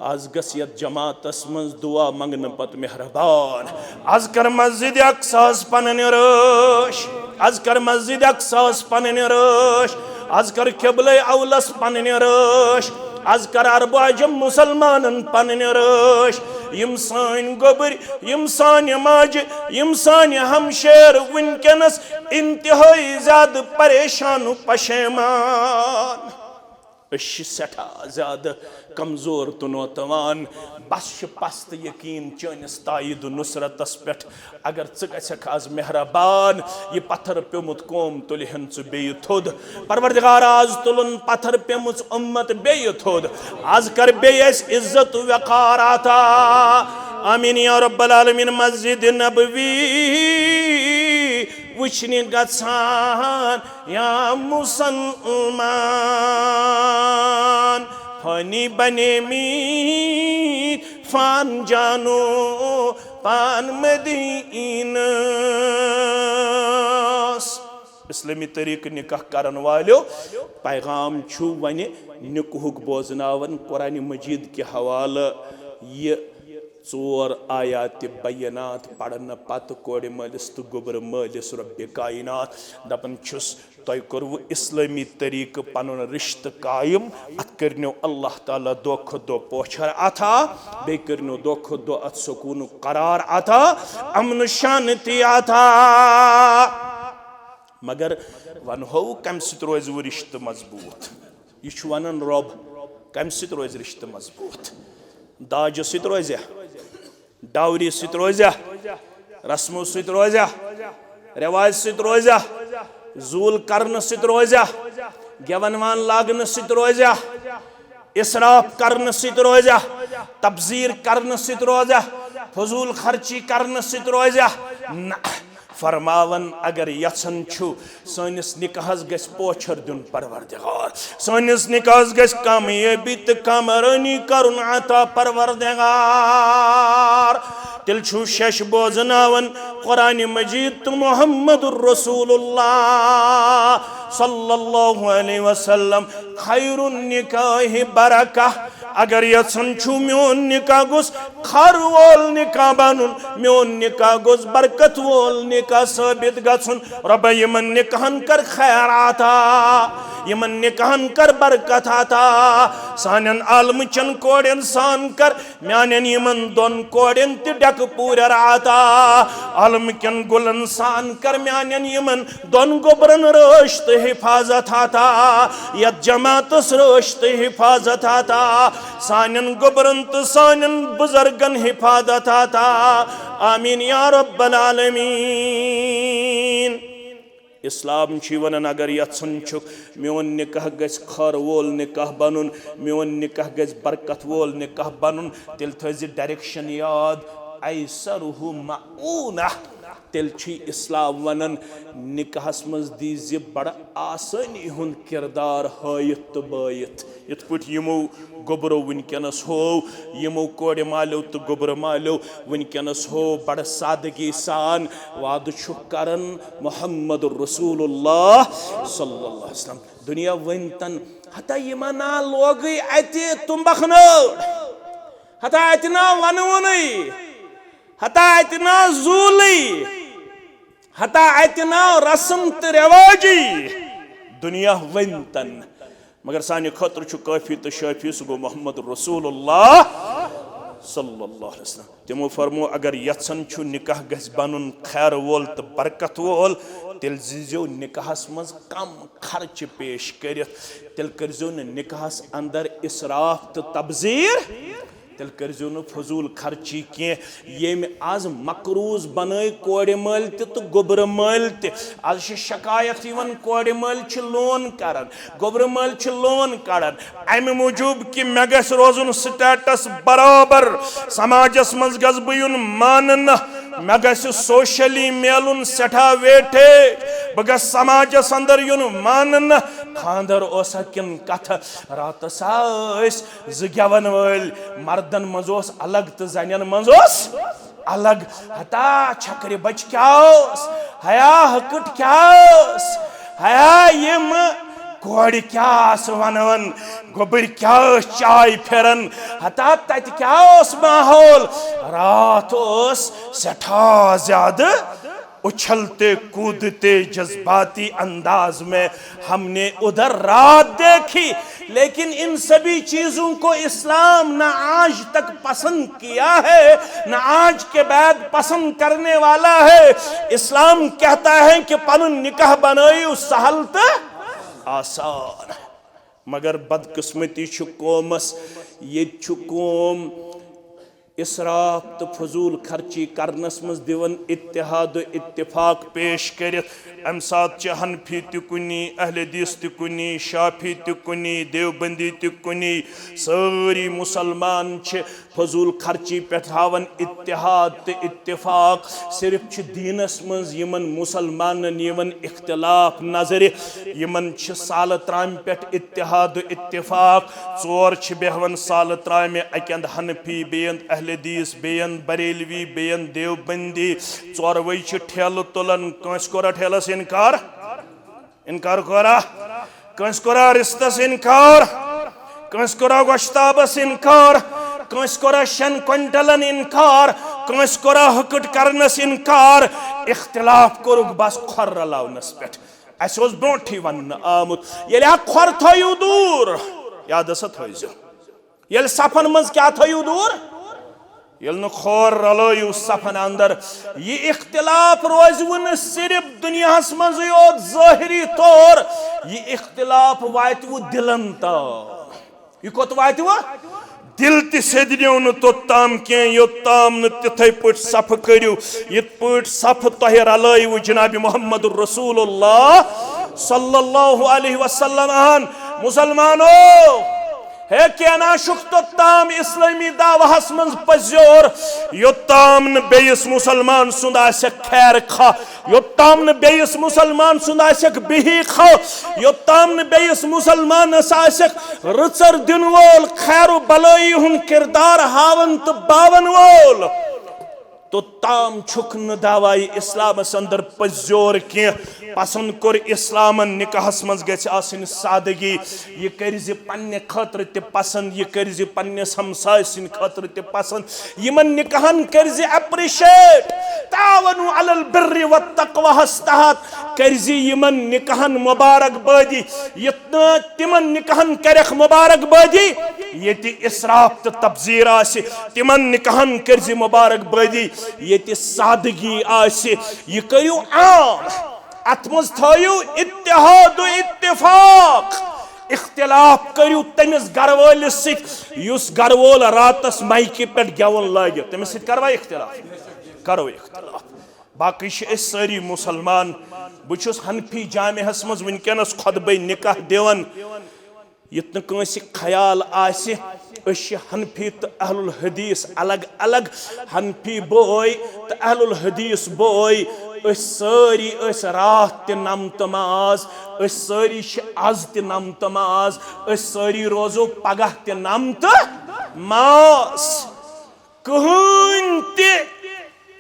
از گژھ یتھ جماعتس منٛز دعا منگنہٕ پتہٕ مہربان۔ از کر مسجد اقصاہس پنٕنۍ رٲچھ۔ از کر مسجد اقصاہس پنٕنۍ رٲچھ۔ از کر قبلے اولس پنٕنۍ رٲچھ۔ از کر عرب و عجم مسلمانن پننہِ رٲچھ، یِم سٲنۍ گوٚبٕرۍ، یِم سانہِ ماجہِ، یِم سانہِ ہمشیر وٕنکیٚنس انتہٲئی زیادٕ پریشان و پشیمان۔ أسۍ چھِ سٮ۪ٹھاہ زیادٕ کمزور تہٕ ناتوان۔ بس چھِ پست یقین چٲنِس تایید و نصرتس پٮ۪ٹھ۔ اگر ژٕ گژھکھ از مہربان، یہِ پتھر پیوٚمُت قوم تُلہِ ہن ژٕ بیٚیہِ تھوٚد۔ پروردگار، از تُلُن پتھر پیمٕژ امت بیٚیہِ تھوٚد۔ از کر بیٚیہِ اَسہِ عزت و وقار عطا۔ آمین یا رب العالمین۔ مسجد نبوی وٕچھنہِ گژھان یا مسلمان، فانی بنے می فان جانو پان مدینس۔ اسلامی طریقہٕ نکاح کرن والیو، پیغام چھُ وۄنۍ نکاحُک بوزناوان۔ قرآن مجید کہِ حوالہٕ یہِ ژور آیات بینات پرنہٕ پتہٕ کورِ مٲلِس تہٕ گوٚبرٕ مٲلِس رۄبِ کائنات دپان چھُس، تۄہہِ کوٚروٕ اسلٲمی طریقہٕ پنُن رشتہٕ قائم، اتھ کٔرنو اللہ تعالیٰ دۄہ کھۄتہٕ دۄہ پوچھر عطا، بیٚیہِ کٔرنو دۄہ کھۄتہٕ دۄہ اتھ سکوٗنُک قرار عطا، امن شانتی عطا۔ مگر ونہو کمہِ سۭتۍ روزِ وۄنۍ رشتہٕ مضبوٗط؟ یہِ چھُ ونان رۄب، کمہِ سۭتۍ روزِ رشتہٕ مضبوٗط؟ داجہِ سۭتۍ روزیا؟ ڈاوری سۭتۍ روزیا؟ رسمو سۭتۍ روزیا؟ رواج سۭتۍ روزیا؟ زوٗل کرنہٕ سۭتۍ روزیا؟ گٮ۪ون وان لاگنہٕ سۭتۍ روزیا؟ اسراف کرنہٕ سۭتۍ روزیا؟ تبذیر کرنہٕ سۭتۍ روزیا؟ فضول خرچی کرنہٕ سۭتۍ روزیا؟ نہ۔ فرماوان، اگر یژھان چھُ سٲنِس نکاحس گژھِ پوچھر دیُن پروردگار، سٲنِس نکاحس گژھِ کامیٲبی تہٕ کامرٲنی کرُن عطا پروردگار، تیٚلہِ چھُ شش بوزناوان قرآن مجید تہٕ محمد رسول اللہ صلی اللہ علیہ وسلم۔ خیر النکاح برکہ۔ اگر یژھان چھُ میون نکاح گوٚژھ خر وول نکاح بنُن، میون نکاح گوٚژھ برکت وول نکاح ثٲبت گژھُن۔ رۄبہ، یِمن نکاحن کر خیر عطا، یِمن نکاحن کر برکت عطا۔ سانٮ۪ن عالمہٕ چٮ۪ن کورٮ۪ن سان کر میانٮ۪ن یِمن دۄن کورٮ۪ن تہِ ڈٮ۪کہٕ پوٗرٮ۪ر عطا۔ عالمہٕ کٮ۪ن گُلن سان کر میانٮ۪ن یِمن دۄن گوٚبرن رٲچھ تہٕ حفاظت عطا، یتھ جماعتس رٲچھ تہٕ حفاظت عطا، سانٮ۪ن گوٚبرن تہٕ سانٮ۪ن بزرگن حفاظت عطا۔ آمین یا رب العالمین۔ اسلام چھُ ونان، اگر یژھان چھُکھ میون نکاح گژھِ خٲر وول نکاح بنُن، میون نکاح گژھِ برکت وول نکاح بنُن، تیٚلہِ تھٲیزِ direction یاد، ایسرہ معونہ۔ تیٚلہِ چھُ اسلام ونان، نکاحس منٛز دیزِ بڑٕ آسٲنی ہُنٛد کردار ہٲیِتھ تہٕ بٲیِتھ۔ یِتھ پٲٹھۍ یِمو گوٚبرو وٕنکیٚنس ہوو، یِمو کورِ مالیو تہٕ گوٚبرٕ مالیو وٕنکیٚنس ہوو بڑٕ سادگی سان وعدٕ چھُ کران محمد رسول اللہ صلی اللہ علیہ وسلم۔ دُنیا ؤنۍ تن، ہتا یِمن نا لوگٕے اتہِ تُمبکھ نٲر، ہتا اتہِ نا ونوُنٕے، ہتا اتہِ نا زوٗلٕے، ہتا اتہِ نا رسم تہٕ رٮ۪واجٕے۔ دُنیا ؤنۍ تن، مگر سانہِ خٲطرٕ چھُ کٲفی تہٕ شٲفی، سُہ گوٚو محمد رسول اللہ صلی اللہ علیہ وسلم۔ تِمو فرمو، اگر یژھان چھُ نکاح گژھِ بنُن خیر وول تہٕ برکت وول، تیٚلہِ دیٖزیو نکاحس منٛز کم خرچہٕ پیش کٔرِتھ، تیٚلہِ کٔرزیو نہٕ نکاحس اندر اسراف تہٕ تبذیر۔ تیٚلہِ کٔرزیو نہٕ فضوٗل خرچی کینٛہہ۔ ییٚمۍ از مقروض بنٲے کورِ مٲلۍ تہِ تہٕ گوٚبرٕ مٲلۍ تہِ۔ از چھِ شکایت یِوان، کورِ مٲلۍ چھِ loan کران، گوٚبرٕ مٲلۍ چھِ loan کران۔ امہِ موٗجوٗب کہِ مےٚ گژھِ روزُن status برابر، سماجس منٛز گژھٕ بہٕ یُن ماننہٕ، مےٚ گژھِ socially میلُن سٮ۪ٹھاہ weightage، بہٕ گژھٕ سماجس اندر یُن ماننہٕ۔ خانٛدر اوسا کِنہٕ کتھٕ؟ راتس ٲسۍ زٕ گٮ۪ون وٲلۍ، مردن منٛز اوس الگ تہٕ زنٮ۪ن منٛز اوس الگ۔ ہتا چھکرِ بچ کیٛاہ اوس؟ حیا ہکٹ کیٛاہ اوس؟ حیا یِم کورِ کیٛاہ آسہٕ ونان؟ گوٚبٕرۍ کیٛاہ ٲسۍ چاے پھران؟ ہتا تتہِ کیٛاہ اوس ماحول؟ راتھ اوس سٮ۪ٹھاہ زیادٕ اچھلتے کودتے جذباتی انداز میں ہم نے ادھر رات دیکھی، لیکن ان سبھی چیزوں کو اسلام نہ آج تک پسند کیا ہے، نہ آج کے بعد پسند کرنے والا ہے۔ اسلام کہتا ہے کہ پنن نکاح بنٲیِو سہل تہٕ آسان۔ مگر بدقسمتی چھِ قومس، ییٚتہِ چھُ قوم اسراف تہٕ فضول خرچی کرنس منٛز دِوان اتحاد و اتفاق پیش کٔرِتھ۔ امہِ ساتہٕ چھِ حنفی تہِ کُنی، اہل حدیث تہِ کُنی، شافعی تہِ کُنی، دیوبندی تہِ کُنی۔ سٲری مسلمان چھِ فضول خرچی پٮ۪ٹھ ہاوان اتحاد تہٕ اتفاق۔ صرف چھُ دیٖنس منٛز یِمن مسلمانن یِوان اختلاف نظرِ۔ یِمن چھِ سالہٕ ترامہِ پٮ۪ٹھ اتحاد و اتفاق۔ ژور چھِ بیٚہوان سالہٕ ترامہِ، اَکہِ اندٕ حنفی، بیٚیہِ اندٕ اہل حدیث، بیٚیہِ اندٕ بریلوی، بیٚیہِ اندٕ دیوبندی۔ ژوروے چھِ ٹھیلہٕ تُلان۔ کٲنٛسہِ کوٚرا ٹھیلس انکار؟ انکار کوٚرا؟ کٲنٛسہِ کوٚرا رِستس انکار؟ کٲنٛسہِ کوٚرا گۄشتابس انکار؟ کٲنٛسہِ کوٚرا شٮ۪ن کوینٹلن انکار؟ کٲنٛسہِ کوٚرا ہُکٹ کرنس انکار؟ اختلاف کوٚرُکھ بس کھۄر رلاونس پٮ۪ٹھ۔ اسہِ اوس برونٹھٕے وننہٕ آمُت، ییٚلہِ ہا کھۄر تھٲیِو دوٗر، یاد ہسا تھٲیزیو۔ ییٚلہِ صفن منٛز کیٛاہ تھٲیِو دوٗر؟ ییٚلہِ نہٕ کھۄر رلٲیِو صفن اندر، یہِ اختلاف روزِوٕ نہٕ صرف دُنیاہس منٛزٕے یوت ظٲہری طور، یہِ اختلاف واتِوٕ دِلن تام۔ یہِ کوٚت واتِوٕ؟ دِل تہِ سیٚدنیو نہٕ توٚت تام کینٛہہ، یوٚت تام نہٕ تِتھے پٲٹھۍ صفہٕ کٔرِو، یِتھ پٲٹھۍ صفہٕ تۄہہِ رلٲیِوٕ جناب محمد رسول اللہ صلی اللہ علیہ وسلم ہن۔ مسلمانو، ہے کینٛہہ نا چھُکھ توٚت تام اسلٲمی دعوہس منٛز پٔزیور، یوٚت تام نہٕ بیٚیِس مسلمان سُنٛد آسٮ۪کھ خیر خواہ، یوٚت تام نہٕ بیٚیِس مسلمان سُنٛد آسٮ۪کھ بِہی خواہ، یوٚت تام نہٕ بیٚیِس مسلمانس آسٮ۪کھ رٕژر دِنہٕ وول، خیر و بلٲیی ہُنٛد کردار ہاوان تہٕ باون وول، توٚتام چھُکھ نہٕ دعوایہِ اسلامس اندر پٔزیور کینٛہہ۔ پسند کوٚر اسلامن نکاحس منٛز گژھِ آسٕنۍ سادگی۔ یہِ کٔرۍ زِ پننہِ خٲطرٕ تہِ پسند، یہِ کٔرۍ زِ پننِس ہمسایہِ سٕنٛدِ خٲطرٕ تہِ پسند۔ یِمن نکاحن کٔرۍ زِ اپریشیٹ۔ تعاونوا علی البر والتقوی ہس تحت کٔرۍ زِ یِمن نکاحن مبارک بٲدی۔ یِتھ نہٕ تِمن نکاحن کرٮ۪کھ مبارک بٲدی ییٚتہِ اسراف تہٕ تبذیر آسہِ، تِمن نکاحن کٔرۍ زِ مبارک بٲدی ییٚتہِ سادگی آسہِ۔ یہِ کٔرِو عام، اتھ منٛز تھٲیِو اتحاد و اتفاق۔ اختلاف کٔرِو تٔمِس گرٕ وٲلِس سۭتۍ یُس گرٕ وول راتس مایکہِ پٮ۪ٹھ گٮ۪وُن لٲگِتھ، تٔمِس سۭتۍ کروا اختلاف؟ کرو اختلاف۔ باقٕے چھِ أسۍ سٲری مسلمان۔ بہٕ چھُس حنفی جامعس منٛز وٕنکیٚنس خطبے نکاح دِوان۔ یُتھ نہٕ کٲنٛسہِ خیال آسہِ أسۍ چھِ حنفی تہٕ اہل الحدیث الگ الگ۔ حنفی بوے تہٕ اہل الحدیث بوے، أسۍ سٲری ٲسۍ راتھ تہِ نمتہٕ ماز، أسۍ سٲری چھِ از تہِ نمتہٕ ماز، أسۍ سٲری روزو پگاہ تہِ نمتہٕ ماز۔ کٕہٕنۍ تہِ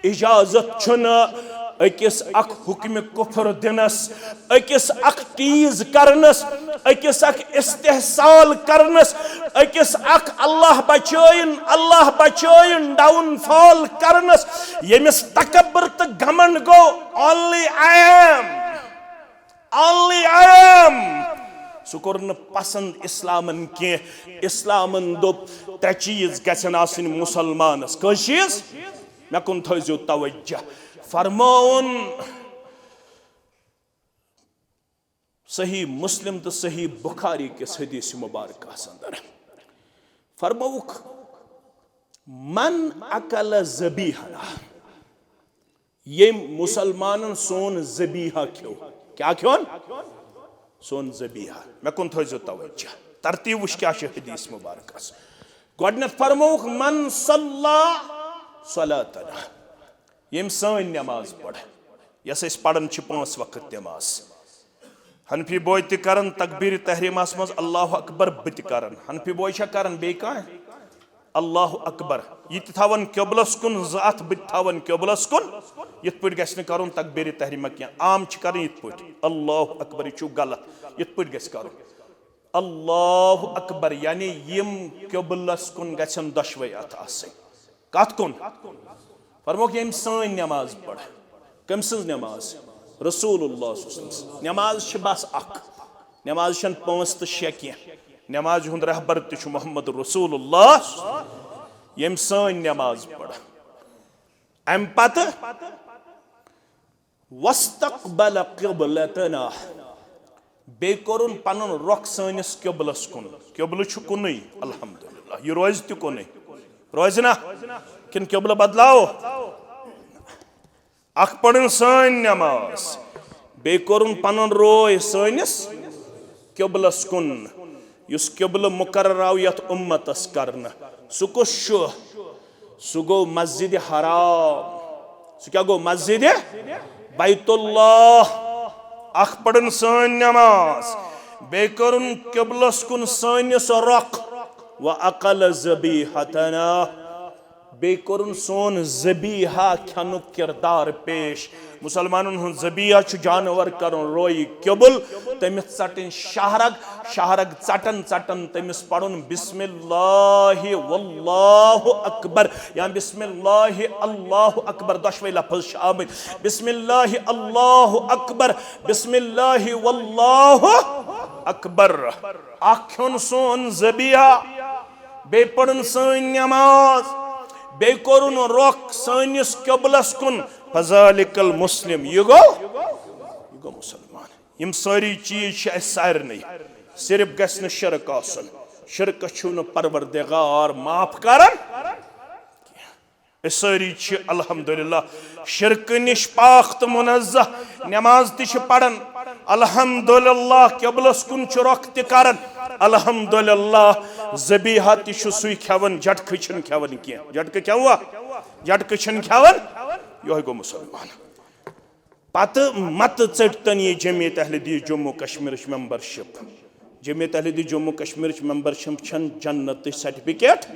اجازت چھُنہٕ أکِس اکھ حکمِ کفر دِنس، أکِس اکھ تیز کرنس، أکِس اکھ استحصال کرنس، أکِس اکھ اللہ بچٲیِن، اللہ بچٲیِن ڈاؤن فال کرنس، ییٚمِس تکبر تہٕ گمنڈ گوٚو، only I am۔ Only I am۔ سُہ کوٚر نہٕ پسند اسلامن کینٛہہ۔ اسلامن دوٚپ، ترٛےٚ چیٖز گژھن آسٕنۍ مسلمانس۔ کٔژ چیٖز؟ مےٚ کُن تھٲیزیو توجہ۔ فرمووُن صحیح مسلم تہٕ صحیح بخاری کِس حدیث مبارکس اندر۔ فرمووُکھ، من اکل ذبیحہ، ییٚمۍ مسلمانن سون ذبیحہ کھیوٚو۔ کیٛاہ کھیوٚن؟ سون ذبیحہ۔ مےٚ کُن تھٲیزیو توجہ۔ ترتیب وٕچھ کیٛاہ چھِ حدیث مبارکس۔ گۄڈٕنٮ۪تھ فرمووُکھ، من صلی صلاتنا، ییٚمۍ سٲنۍ نماز پٔر۔ یۄس أسۍ پران چھِ پانٛژھ وقت نماز۔ حنفی بوے تہِ کران تکبیر تحریمس منٛز اللہ اکبر، بہٕ تہِ کران۔ حنفی بوے چھا کران بیٚیہِ کانٛہہ؟ اللہ اکبر۔ یہِ تہِ تھاوان قبلس کُن، زٕ اتھ بہٕ تہِ تھاوان قبلس کُن۔ یِتھ پٲٹھۍ گژھِ نہٕ کرُن تکبیر تحریمہ کینٛہہ۔ عام چھِ کران یِتھ پٲٹھۍ، اللہ اکبر، یہِ چھُ غلط۔ یِتھ پٲٹھۍ گژھِ کرُن، اللہ اکبر، یعنی یِم قبلس کُن گژھن دۄشوے اتھ آسٕنۍ۔ کتھ کُن؟ فرموکھ، ییٚمۍ سٲنۍ نماز پٔر۔ کٔمۍ سٕنٛز نماز؟ رسول اللہ صلی اللہ علیہ وسلم۔ نماز چھِ بس اکھ، نماز چھَنہٕ پانٛژھ تہٕ شےٚ کینٛہہ۔ نمازِ ہُنٛد رہبر تہِ چھُ محمد رسول اللہ۔ ییٚمۍ سٲنۍ نماز پٔر، امہِ پتہٕ واستقبل قبلتنا، بیٚیہِ کوٚرُن پنُن رۄخ سٲنِس قبلس کُن۔ قبلہٕ چھُ کُنُے، الحمدللہ، یہِ روزِ تہِ کُنُے، روزِ نا؟ کِنہٕ قبلہٕ بدلاوو؟ اکھ پٔرٕن سٲنۍ نماز، بیٚیہِ کوٚرُن پنُن روے سٲنِس قبلس کُن، یُس قبلہٕ مقرر آو یتھ امتس کرنہٕ۔ سُہ کُس چھُ؟ سُہ گوٚو مسجد حرام۔ سُہ کیٛاہ گوٚو؟ مسجد بیت اللہ۔ اکھ پٔرٕن سٲنۍ نماز، بیٚیہِ کوٚرُن قبلس کُن سٲنِس رۄخ، واکل ذبیحتنا، بیٚیہِ کوٚرُن سون ذبیحہ کھٮ۪نُک کردار پیش۔ مُسلمانن ہُنٛد ذبیحہ چھُ جانور کرُن روی قبل، تٔمِس ژٹٕنۍ شہرگ، شہرگ ژٹن ژٹن تٔمِس پرُن بسم اللہ واللہ اکبر یا بسم اللہ اللہ اکبر، دۄشوے لفظ چھِ آمٕتۍ۔ بسم اللہ اللہ اکبر، بسم اللہ واللہ اکبر۔ اکھ کھیوٚن سون ذبیحہ، بیٚیہِ پٔرٕن سٲنۍ نماز، بیٚیہِ کوٚرُن رۄخ سٲنِس قبلس کُن، فذلک المسلم، یہِ گوٚو، یہِ گوٚو مُسلمان۔ یِم سٲری چیٖز چھِ اَسہِ سارنٕے، صرف گژھِ نہٕ شرک آسُن۔ شرکس چھُنہٕ پروردگار معاف کران۔ أسۍ سٲری چھِ الحمدللہ شرکہٕ نِش پاک تہٕ منزہ، نماز تہِ چھِ پران الحمدللہ، قبلس کُن چھُ رۄخ تہِ کران الحمدللہ، ذبیحہ تہِ چھُ سُے کھٮ۪وان، جٹکہٕ چھِنہٕ کھٮ۪وان کینٛہہ۔ جٹکہٕ کھٮ۪وا؟ جٹکہٕ چھِنہٕ کھٮ۪وان، یِہوٚے گوٚو مُسلمان۔ پتہٕ متہٕ ژٔٹۍ تن یہِ جمعیت اہل حدیث جموں کشمیرٕچ ممبرشپ۔ جمعیت اہل حدیث جموں کشمیرٕچ ممبرشپ چھنہٕ جنتٕچ سرٹیفکیٹ۔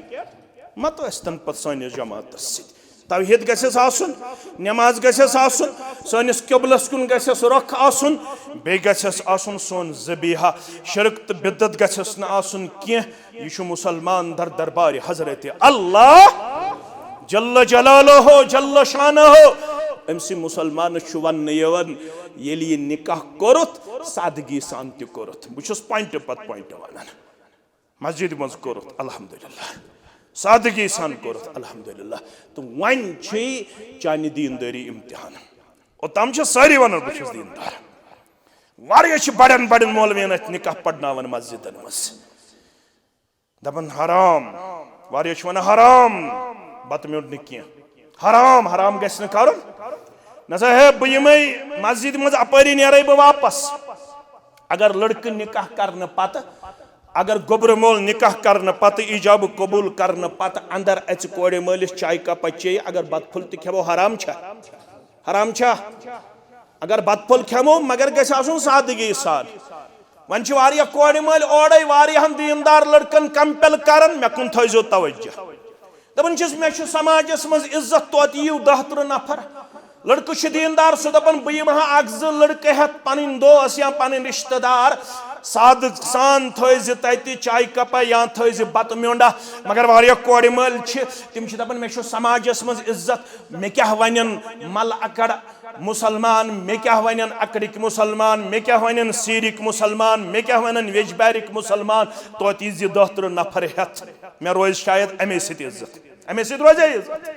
متہٕ ٲسۍ تن پتہٕ سٲنِس جماعتس سۭتۍ۔ توحید گژھٮ۪س آسُن، نماز گژھٮ۪س آسُن، سٲنِس قبلس کُن گژھٮ۪س رۄخ آسُن، بیٚیہِ گژھٮ۪س آسُن سون ذبیحہ۔ شرک تہٕ بدعت گژھٮ۪س نہٕ آسُن کینٛہہ۔ یہِ چھُ مُسلمان در دربارِ حضرت اللہ جل جلالہ جل شانہ۔ أمۍ سٕے مُسلمانَس چھُ وَننہٕ یِوان، ییٚلہِ یہِ نِکاح کوٚرُتھ، سادگی سان تہِ کوٚرُتھ۔ بہٕ چھُس پوینٹہٕ پتہٕ پوینٹہٕ وَنان۔ مسجدِ منٛز کوٚرُتھ، الحمدللہ، سادگی سان کوٚرُتھ، الحمدللہ۔ تہٕ وۄنۍ چھے چانہِ دیٖندٲری امتحان۔ اوٚتام چھِ سٲری وَنان، بہٕ چھُس دیٖندار۔ واریاہ چھِ بڑٮ۪ن بڑٮ۪ن مولوین اَتھِ نِکاح پرناوان مسجدن منٛز۔ دپان حرام، واریاہ چھِ ونان حرام، بتہٕ میوٚنٛڈ نہٕ کینٛہہ، حرام، حرام گژھِ نہٕ کرُن۔ نہ سا ہے، بہٕ یِمے مسجدِ منٛز اپٲری نیرے بہٕ واپس۔ اگر لڑکہٕ نکاح کرنہٕ پتہٕ، اگر گوٚبرٕ مول نکاح کرنہٕ پتہٕ، ایجاب قبول کرنہٕ پتہٕ اندر اژِ کورِ مٲلِس چایہِ کپا چیٚیہِ، اگر بتہٕ پھوٚل تہِ کھٮ۪مو، حرام چھا؟ حرام چھا؟ اگر بتہٕ پھوٚل کھٮ۪مو، مگر گژھِ آسُن سادگی سان۔ وۄنۍ چھِ واریاہ کورِ مٲلۍ اورَے واریاہَن دیٖندار لٔڑکَن کمپیل کران، مےٚ کُن تھٲیزیو توجہ۔ دَپان چھِس، مےٚ چھُ سماجَس منٛز عزت، توتہِ یِیِو دَہ تٕرٛہ نفر۔ لٔڑکہٕ چھِ دیٖندار، سُہ دَپان، بہٕ یِمہٕ ہا اَکھ زٕ لٔڑکہٕ ہٮ۪تھ پَنٕنۍ دوس یا پَنٕنۍ رِشتہٕ دار، سادٕ سان تھٲیزِ تَتہِ چایہِ کَپا یا تھٲیزِ بَتہٕ میوٚنٛڈا۔ مگر واریاہ کورِ مٲلۍ چھِ، تِم چھِ دَپان، مےٚ چھُ سماجَس منٛز عزت، مےٚ کیٛاہ وَنَن مَلہٕ اَکَڑ مُسلمان، مےٚ کیٛاہ وَنَن اَکڑٕکۍ مُسلمان، مےٚ کیٛاہ وَنَن سیٖرِکۍ مُسلمان، مےٚ کیٛاہ وَنَن ویٚجبیٛارِکۍ مُسلمان، توتہِ یی زِ دَہ تٕرٛہ نفر ہٮ۪تھ، مےٚ روزِ شاید اَمے سۭتۍ عزت۔ اَمے سۭتۍ روزِ عزت۔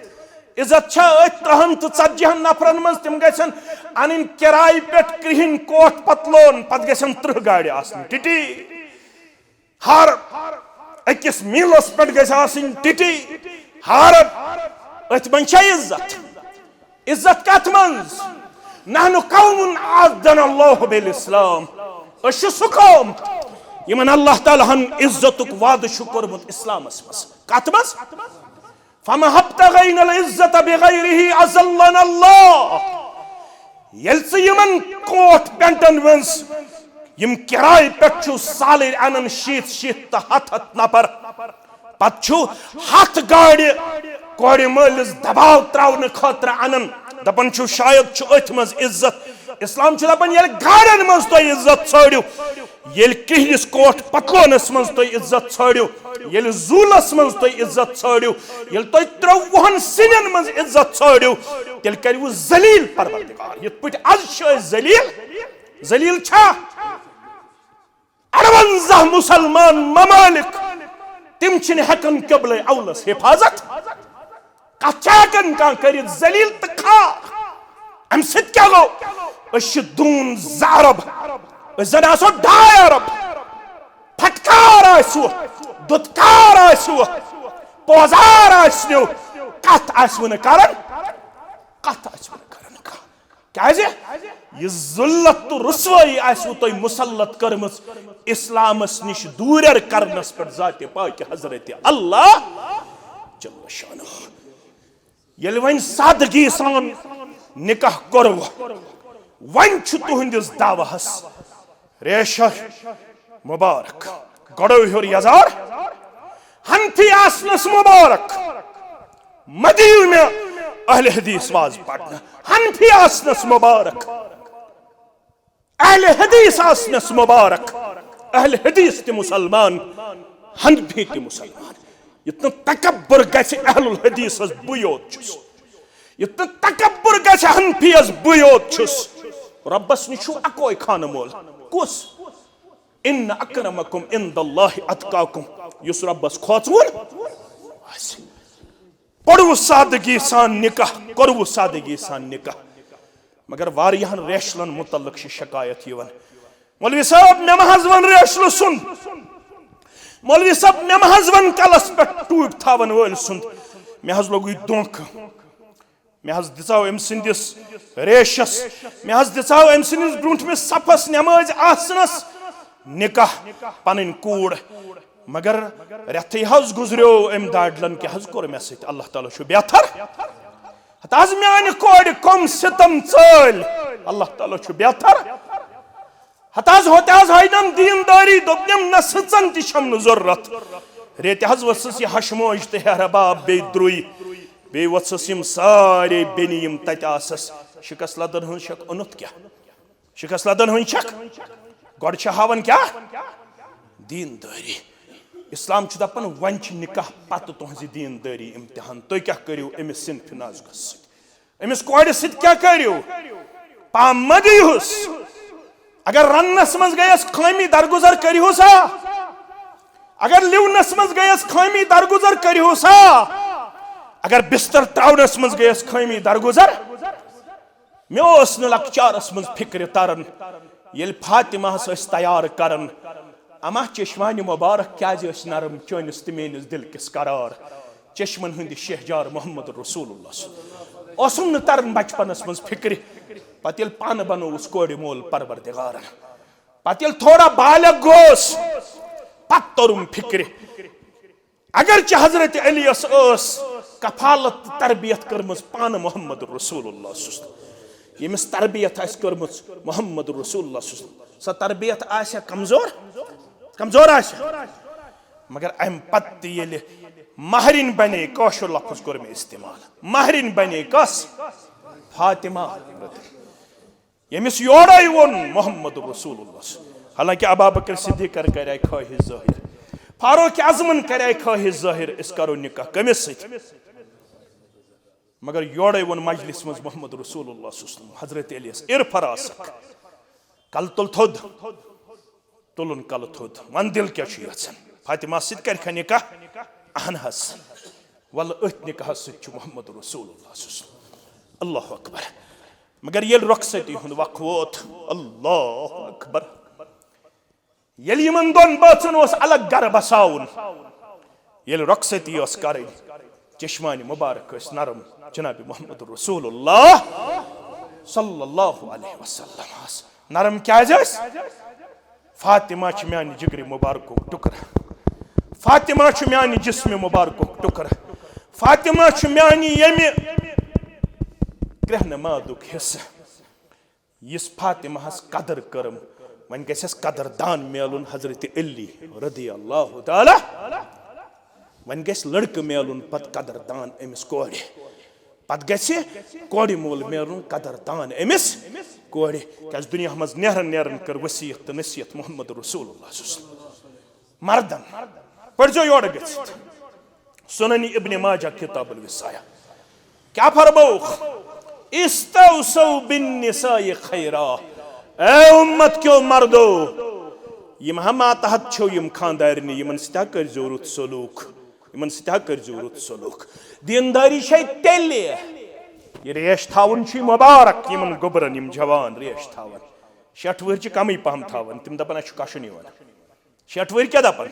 عزت چھا أتھۍ تٕرٛہَن تہٕ ژتجی ہَن نفرَن منٛز؟ تِم گژھن اَنٕنۍ کِرایہِ پٮ۪ٹھ کرٛہِنۍ کوٹھ پتلون، پتہٕ گژھن تٕرٛہ گاڑِ آسنہِ، ٹِٹی۔ ہر أکِس میٖلَس پٮ۪ٹھ گژھِ آسٕنۍ ٹِٹی۔ ہر أتھۍ منٛز چھا عزت؟ عزت کتھ منٛز؟ نحن قوم اعزنا اللہ بالاسلام۔ أسۍ چھِ سُہ قوم یِمن اللہ تعالیٰ ہن عزتُک وعدٕ چھُ کوٚرمُت اسلامس منٛز۔ کتھ منٛز؟ فما ابتغینا العزة بغیرہ اذلنا اللہ۔ ییٚلہِ ژٕ یِمن کوٹ پینٹن منٛز یِم کِرایہِ پٮ۪ٹھ چھِو سالٕرۍ اَنان شیٖتھ شیٖتھ تہٕ ہَتھ ہَتھ نفر، پتہٕ چھِو ہَتھ گاڑِ کورِ مٲلِس دباو تراونہٕ خٲطرٕ اَنان، دَپان چھِو شاید چھُ أتھۍ منٛز عزت۔ اسلام چھُ دَپان ییٚلہِ گاڑٮ۪ن منٛز تُہۍ عزت ژھٲنٛڈِو، ییٚلہِ کرٛہنِس کوٹھ پتلونس منٛز تُہۍ عزت ژھٲنٛڈِو، ییٚلہِ زوٗلس منٛز تُہۍ عزت ژھٲنٛڈِو، ییٚلہِ تُہۍ ترٛۆوُہن سِنٮ۪ن منٛز عزت ژھٲنٛڈِو، تیٚلہِ کروٕ ذلیل پروردگار۔ یِتھ پٲٹھۍ از چھِ أسۍ ذلیل، ذلیل چھا؟ اَرونٛزاہ مسلمان ممالک، تِم چھِنہٕ ہٮ۪کان قبلے اولس حفاظت۔ کتھ چھا ہٮ۪کان کانٛہہ کٔرِتھ؟ ذلیل تہٕ خار۔ امہِ سۭتۍ کیٛاہ گوٚو؟ أسۍ چھِ دوٗن زٕ ارب، أسۍ زن آسو ڈاے ارب۔ پھٹکار آسِوٕ، دُتکار آسِوٕ، پوزار آسِنو، کتھ آسِوٕ نہٕ کران، کتھ آسِوٕ نہٕ کران کانٛہہ۔ کیازِ؟ یہِ ذلت تہٕ رسوٲیی آسِوٕ تۄہہِ مسلط کٔرمٕژ اسلامس نِش دوٗرٮ۪ر کرنس پٮ۪ٹھ ذاتِ پاک حضرت اللہ جل شانہ۔ ییٚلہِ وۄنۍ سادگی سان نکاح کوٚروٕ، وۄنۍ چھُ تُہنٛدِس دعوہس ریشہ مبارک، گۄڈو ہیوٚر یزار حنفی آسنس مبارک۔ مہ دِیِو مےٚ اہل حدیث واز پرنہٕ، حنفی آسنس مبارک۔ اہل حدیث آسنس مبارک، اہل حدیث تہِ مسلمان، حنفی تہِ مسلمان۔ یُتھ نہٕ تکبر گژھِ اہل الحدیثس بہٕ یوت چھُس، یُتھ نہٕ تکبر گژھِ حنفیس بہٕ یوت چھُس۔ رۄبس نِش چھُ اکوے خانہٕ مول۔ کُس؟ ان اکرمکم عند اللہ اتقاکم۔ یُس رۄبس کھوژوُن آسہِ۔ پوٚرُو سادگی سان نکاح، کوٚرُو سادگی سان نکاح۔ مگر واریاہن ریشلن متعلق چھِ شکایت یِوان، "مولوی صٲب، مےٚ ما حظ وَن ریشلہٕ سُنٛد؟ مولوی صٲب، مےٚ ما حظ وَن کلس پٮ۪ٹھ ٹوٗپۍ تھاون وٲلۍ سُنٛد؟ مےٚ حظ لوٚگُے دھونٛکھٕ۔ مےٚ حظ دِژاو أمۍ سٕنٛدِس ریشس، مےٚ حظ دِژاو أمۍ سٕنٛدِس برٛونٛٹھمِس صفس نٮ۪مٲزۍ آسنس نکاح پنٕنۍ کوٗر، مگر رٮ۪تھٕے حظ گُزریو أمۍ داڈلن کیٛاہ حظ کوٚر مےٚ سۭتۍ؟ اللہ تعالیٰ چھُ بہتر۔ ہتہٕ حظ میانہِ کورِ کۄم ستم ژٲلۍ، اللہ تعالیٰ چھُ بہتر۔ ہتہٕ حظ ہوٚتہِ حظ ہٲینم دیٖندٲری، دوٚپنم نہ سٕژن تہِ چھم نہٕ ضروٗرت۔ ریٚتہِ حظ ؤژھٕس یہِ ہشموج تہٕ ہیہرباب بیٚیہِ درُے، بیٚیہِ ؤژھٕس یِم سارے بیٚنہِ یِم تتہِ آسس۔ شکست لدن ہٕنٛز چھکھ اوٚنُتھ کیٛاہ؟ شکست لدن ہٕنٛز چھکھ؟ گۄڈٕ چھِ ہاوان کیٛاہ؟ دیٖندٲری۔ اسلام چھُ دپان وۄنۍ چھِ نکاح پتہٕ تُہنٛزِ دیٖندٲری امتحان، تُہۍ کیٛاہ کٔرِو أمِس صنفِ نازکس سۭتۍ؟ أمِس کورِ سۭتۍ کیٛاہ کٔرِو؟ پام مہ دِیہُس۔ اگر رننس منٛز گٔیس خٲمی درگُزر کٔرِہُس ہا، اگر لِونس منٛز گٔیس خٲمی درگُزر کٔرِہُس ہا، اگر بستر تراونس منٛز گٔیس خٲمی درگُزر، مےٚ اوس نہٕ لۄکچارس منٛز فکرِ تران، ییٚلہِ فاطمہس ٲسۍ تیار کران، اما چشمانِ مبارک کیازِ ٲسۍ نرم چٲنِس تہٕ میٲنِس دِل کِس قرار؟ چشمن ہٕنٛدِ شہجار محمد رسول اللہ صلی اللہ علیہ وسلم۔ اوسُم نہٕ تران بچپنس منٛز فکرِ۔ پتہٕ ییٚلہِ پانہٕ بنووُس کورِ مول پروردگارن، پتہٕ ییٚلہِ تھوڑا بالغ گوس، پتہٕ توٚرُم فکرِ۔ اگرچہ حضرت علی یس ٲس کفالت تہٕ تربیت کٔرمٕژ پانہٕ محمد رسول اللہ صلی اللہ علیہ وسلم، ییٚمِس تربیت آسہِ کٔرمٕژ محمد رسول اللہ صلی اللہ علیہ وسلم، سۄ تربیت آسہِ ہا کمزور، کمزور آسہِ ہا۔ مگر امہِ پتہٕ تہِ ییٚلہِ مہرِنۍ بنے، کٲشُر لفظ کوٚر مےٚ استعمال، مہرِنۍ بنے کس؟ فاطمہ۔ ییٚمِس یورے ووٚن محمد رسول اللہ، حالانکہ ابابکر صدیقن کرے خواہش ظٲہر، فاروق اعظمن کرے خواہش ظٲہر، أسۍ کرو نکاح کٔمِس سۭتۍ؟ مگر یورے ووٚن مجلس منٛز محمد رسول اللہ صلی اللہ علیہ وسلم، حضرت علی یس، ارفع راسک، کلہٕ تُل تھوٚد، تُلُن کلہٕ تھوٚد، ون دِل کیٛاہ چھُ یژھان؟ فاطمہ سۭتۍ کرِکھا نکاح؟ اہن حظ، ولہٕ أتھۍ نکاحس سۭتۍ چھُ محمد رسول اللہ صلی اللہ علیہ وسلم۔ اللہ اکبر۔ مگر ییٚلہِ رۄخصتی ہُنٛد وق ووت، اللہ اکبر، ییٚلہِ یِمن دۄن بٲژن اوس الگ گرٕ بساوُن، ییٚلہِ رۄخصتی ٲس کرٕنۍ، چشمانِ مبارک ٲسۍ نرم جناب محمد رسول اللہ صلی اللہ علیہ وسلم۔ نرم کیازِ ٲسۍ؟ فاطمہ چھِ میانہِ جگرِ مبارکُک ٹُکرٕ، فاطمہ چھُ میانہِ جسمِ مبارکُک ٹُکرٕ، فاطمہ چھُ میانہِ ییٚمہِ کرٛہنہٕ مادُک حصہٕ۔ یُس فاطمہس قدر کٔرٕم، وۄنۍ گژھٮ۪س قدردان میلُن حضرت علی رضی اللہ تعالیٰ۔ وۄنۍ گژھِ لڑکہٕ میلُن پتہٕ قدردان أمِس کورِ۔ پتہٕ گژھِ کورِ مول میلُن قدر دان أمِس کورِ۔ کیازِ دُنیا منٛز نیران نیران کٔر وصیت تہٕ نصیحت محمد رسول اللہ صلی اللہ علیہ وسلم۔ مردن، پٔرزیو یورٕ گٔژھِتھ۔ سنن ابن ماجہ، کتاب الوصایہ۔ کیا فرمووُکھ؟ "استوصوا بالنساء خیرا"۔ اے امت کیو مردو، یِم ہا ماتحت چھِو، یِم خاندارنہِ، یِمن سۭتۍ ہا کٔرزیو رُت سلوک، یِمن سۭتۍ ہا کٔرزیو رُت سلوک۔ دینداری چھے تیٚلہِ، یہِ ریش تھاوُن چھُے مبارک، یِمن گوٚبرن، یِم جوان ریش تھاون۔ شیٹھ وُہٕرۍ چھِ کمٕے پہم تھاوان، تِم دپان، "اسہِ چھُ کشُن یِوان۔" شیٹھ وُہٕرۍ کیٛاہ دپان؟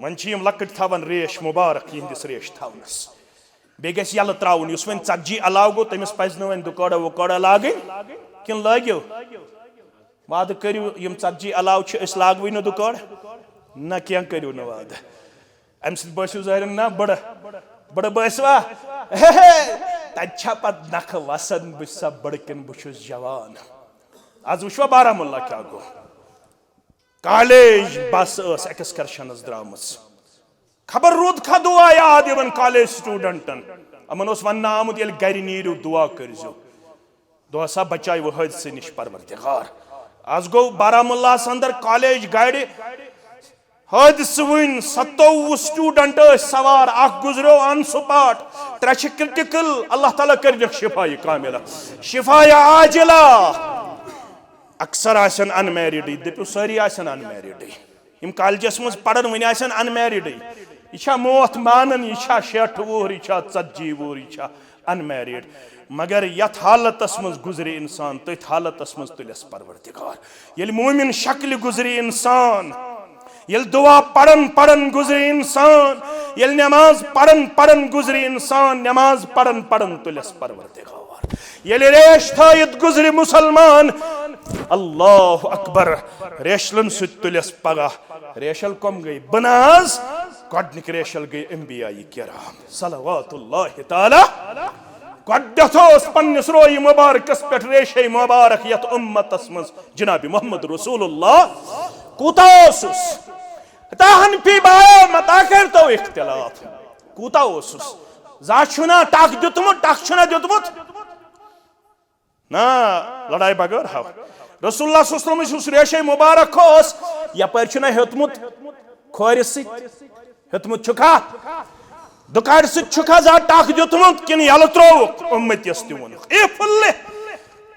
وۄنۍ چھِ یِم لۄکٕٹۍ تھاوان ریش مبارک یِہنٛدِس ریش تھاونس۔ بیٚیہِ گژھِ یَلہٕ ترٛاوُن، یُس وۄنۍ ژتجی علاوٕ گوٚو، تٔمِس پزِ نہٕ وۄنۍ دُکوڑا وُکوڑا لاگٕنۍ، کِنہٕ لٲگِو؟ وعدٕ کٔرِو، یِم ژتجی علاوٕ چھِ، أسۍ لاگوٕے نہٕ دُکوڑ۔ نہ، کینٛہہ کٔرِو نہٕ وعدٕ۔ امہِ سۭتۍ بٲسِو ظٲہِرن نا بٕڑٕ، بٕڑٕ بٲسِوا؟ تتہِ چھا پتہٕ نکھٕ وسان، بہٕ چھُسا بٕڑٕ کِنہٕ بہٕ چھُس جوان؟ از وٕچھوا بارہمولہ کیٛاہ گوٚو؟ کالیج بس ٲس ایکسکرشنس درٛامٕژ۔ خبر روٗد کھا دعا یاد یِمن کالیج سٹوڈنٹن؟ یِمن اوس وننہٕ آمُت، ییٚلہِ گرِ نیٖرِو، دعا کٔرزیو۔ دۄہ ہسا بچاوِ حٲدثہٕ نِش پروردگار۔ از گوٚو بارہمولہس اندر کالیج گاڑِ حٲدثہٕ وٕنۍ، ستووُہ سٹوڈنٹ ٲسۍ سوار، اکھ گُزریو آن سپاٹ، ترٛےٚ چھِ کرٹیکل، اللہ تعالیٰ کٔرِنکھ شفایہِ کاملہ، شفایہِ عاجلہ۔ اکثر آسن ان میرڈٕے، دٔپِو سٲری آسن ان میرڈٕے۔ یِم کالجس منٛز پران وٕنہِ آسن ان میرڈٕے۔ یہِ چھا موت مانان؟ یہِ چھا شیٹھ وُہُر؟ یہِ چھا ژتجی وُہُر؟ یہِ چھا ان میرڈ؟ مگر یتھ حالتس منٛز گُزرِ انسان، تٔتھۍ حالتس منٛز تُلٮ۪س پروردگار۔ ییٚلہِ مومن شکلہِ گُزرِ انسان، ییٚلہِ دعا پران پران گُزرِ انسان، ییٚلہِ نماز پران پران گُزرِ انسان، نماز پران پران تُلٮ۪س پروردگار۔ ییٚلہِ ریش تھٲیِتھ گُزرِ مُسلمان، اللہ اکبر، ریشلن سۭتۍ تُلٮ۪س پگاہ۔ ریشل کۄم گٔے؟ بہٕ نہٕ حظ، گۄڈٕنِکۍ ریشل گٔے انبیاء کرام صلوات اللہ تعالیٰ۔ گۄڈٕنٮ۪تھ اوس پننِس رویہِ مبارکس پٮ۪ٹھ ریشے مبارک یتھ امتس منٛز جناب محمد رسول اللہ۔ کوٗتاہ اوسُس؟ تاہن پی بایا متا کر تو اختلاف۔ کوٗتاہ اوسُس؟ زا چھُنا ٹکھ دیُتمُت، ٹکھ چھُنا دیُتمُت؟ نہ، لڑایہِ بغٲر ہاو۔ رسول اللہ صلی اللہ علیہ وسلم یُس ریشے مبارک اوس، یپٲرۍ چھُنہ ہیوٚتمُت کھورِ سۭتۍ؟ ہیوٚتمُت چھُکھا؟ دُکارِ سۭتۍ چھُکھا زا ٹکھ دیُتمُت کِنہٕ یلہٕ ترووُکھ؟ اُمتیس تہِ ووٚنُکھ، اے پھُلہِ،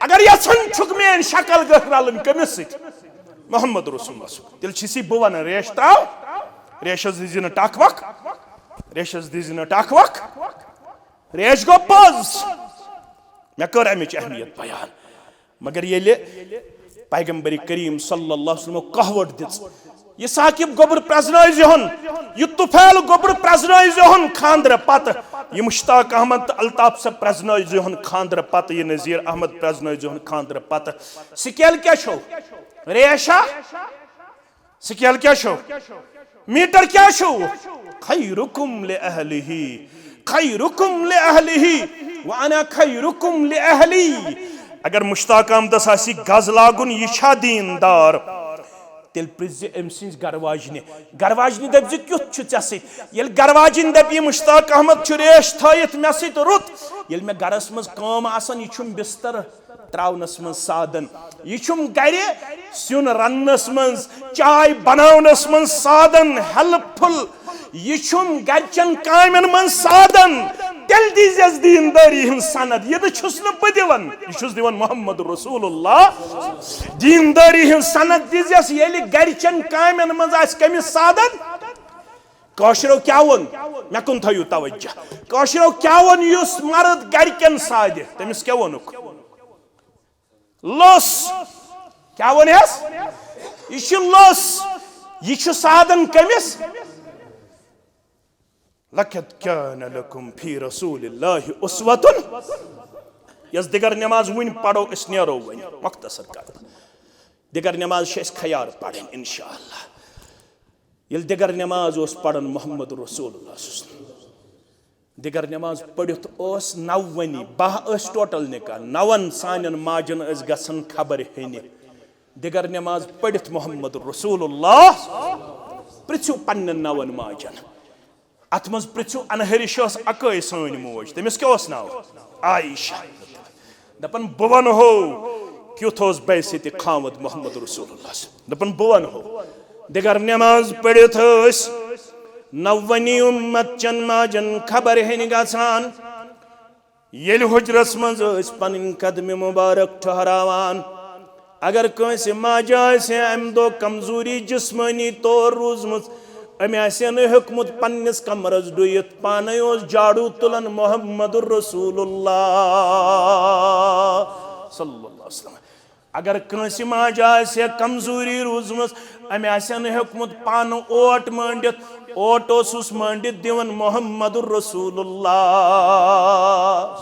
اگر یژھان چھُکھ میٲنۍ شکل گٔژھ رلٕنۍ کٔمِس سۭتۍ؟ محمد رسول اللہ صلی اللہ علیہ وسلم۔ تیٚلہِ چھِ سی بہٕ ونان، ریش تراو، ریشس دِزِ نہٕ ٹکھ وکھ، ریشس دِزِ نہٕ ٹکھ وکھ۔ ریش گوٚو پوٚز، مےٚ کٔر امِچ اہمیت بیان۔ مگر ییٚلہِ پیغمبر کریم صلی اللہ علیہ وسلم کہوٹ دِژ، یہِ ثاقب گوٚبُر پرزنٲوزِہون، یہِ طفیل گوٚبُر پرزنٲوزِہون خاندرٕ پتہٕ، یہِ مشتاق احمد تہٕ الطاف صٲب پرزنٲوزِہون خاندرٕ پتہٕ، یہِ نذیر احمد پرزنٲوزِہون خاندرٕ پتہٕ۔ سکیل کیٛاہ چھو؟ ریشا؟ سکیل کیٛاہ چھو؟ میٹر کیٛاہ چھو؟ خیرکم لأہلہ، خیرکم لأہلہ، وانا خیرکم لأہلی۔ اگر مشتاق احمدس آسہِ گز لاگُن، یہِ چھا دیندار؟ تیٚلہِ پرٛژھزِ أمۍ سٕنٛزِ گرٕ واجنہِ۔ گرٕ واجنہِ دٔپزِ، کیُتھ چھُ ژےٚ سۭتۍ؟ ییٚلہِ گرٕ واجِنۍ دَپہِ، یہِ مشتاق احمد چھُ ریش تھٲیِتھ مےٚ سۭتۍ رُت، ییٚلہِ مےٚ گرس منٛز کٲم آسان، یہِ چھُم بستر تراونس منٛز سادن، یہِ چھُم گرِ سیُن رننس منٛز، چاے بناونس منٛز سادن، ہیلپ فل، یہِ چھُم گرچٮ۪ن کامٮ۪ن منٛز سادن۔ تیٚلہِ دیٖزٮ۪س دیندٲری ہٕنٛز سند، یہِ نہٕ چھُس نہٕ بہٕ دِوان، یہِ چھُس دِوان محمد رسول اللہ۔ دیندٲری ہٕنٛز سند دیٖزٮ۪س، ییٚلہِ گرچٮ۪ن کامٮ۪ن منٛز آسہِ کٔمِس سادن۔ کٲشرو کیٛاہ ووٚن؟ مےٚ کُن تھٲیِو توجہ۔ کٲشرو کیٛاہ ووٚن؟ یُس مرد گرِکٮ۪ن سادِ، تٔمِس کیٛاہ ووٚنُکھ؟ لوٚس۔ کیٛاہ ووٚنہَس؟ یہِ چھُ لوٚس۔ یہِ چھُ سادن کٔمِس؟ لقد کان لکم فی رسول اللہ اسوۃ۔ یۄس دِگر نماز وُنہِ پرو، أسۍ نیرو وۄنۍ مختصر کتھ۔ دِگر نماز چھِ اَسہِ خیار پرٕنۍ انشاءاللہ۔ ییٚلہِ دِگر نماز اوس پران محمد رسول اللہ صلی اللہ علیہ وسلم، دِگر نماز پٔرِتھ اوس نَوَنی، باہ ٲسۍ ٹوٹل نکاح، نَوَن سانٮ۪ن ماجن ٲسۍ گژھان خبر ہینہِ۔ دِگر نماز پٔرِتھ محمد رسول اللہ، پرٛژھِو پننٮ۪ن نَوَن ماجن۔ اتھ منٛز پرژھِو، انہرِش ٲس اکٲے سٲنۍ موج، تٔمِس کیٛاہ اوس ناو؟ عائشہ۔ دپان، بہٕ ونہو کیُتھ اوس بعثتِ خاوند محمد رسول اللہ۔ دپان، بہٕ ونہو۔ دگر نماز پٔرِتھ ٲسۍ نوونی امت چن ماجن خبر ہینہِ گژھان۔ ییٚلہِ حجرس منٛز ٲسۍ پنٕنۍ قدمہِ مبارک ٹھہراوان، اگر کٲنٛسہِ ماجہِ آسہِ ہے امہِ دۄہ کمزوری جسمٲنی طور روٗزمٕژ، أمۍ آسہِ ہے نہٕ ہیوٚکمُت پننِس کمرس ڈُیِتھ، پانے اوس جاڑوٗ تُلان محمد رسول اللہ صلی اللہ علیہ وسلم۔ اگر کٲنٛسہِ ماجہِ آسہِ ہے کمزوری روٗزمٕژ، أمۍ آسہِ ہے نہٕ ہیوٚکمُت پانہٕ اوٹ مٲنڈِتھ، اوٹ اوسُس مٲنڈِتھ دِوان محمد رسول اللہ۔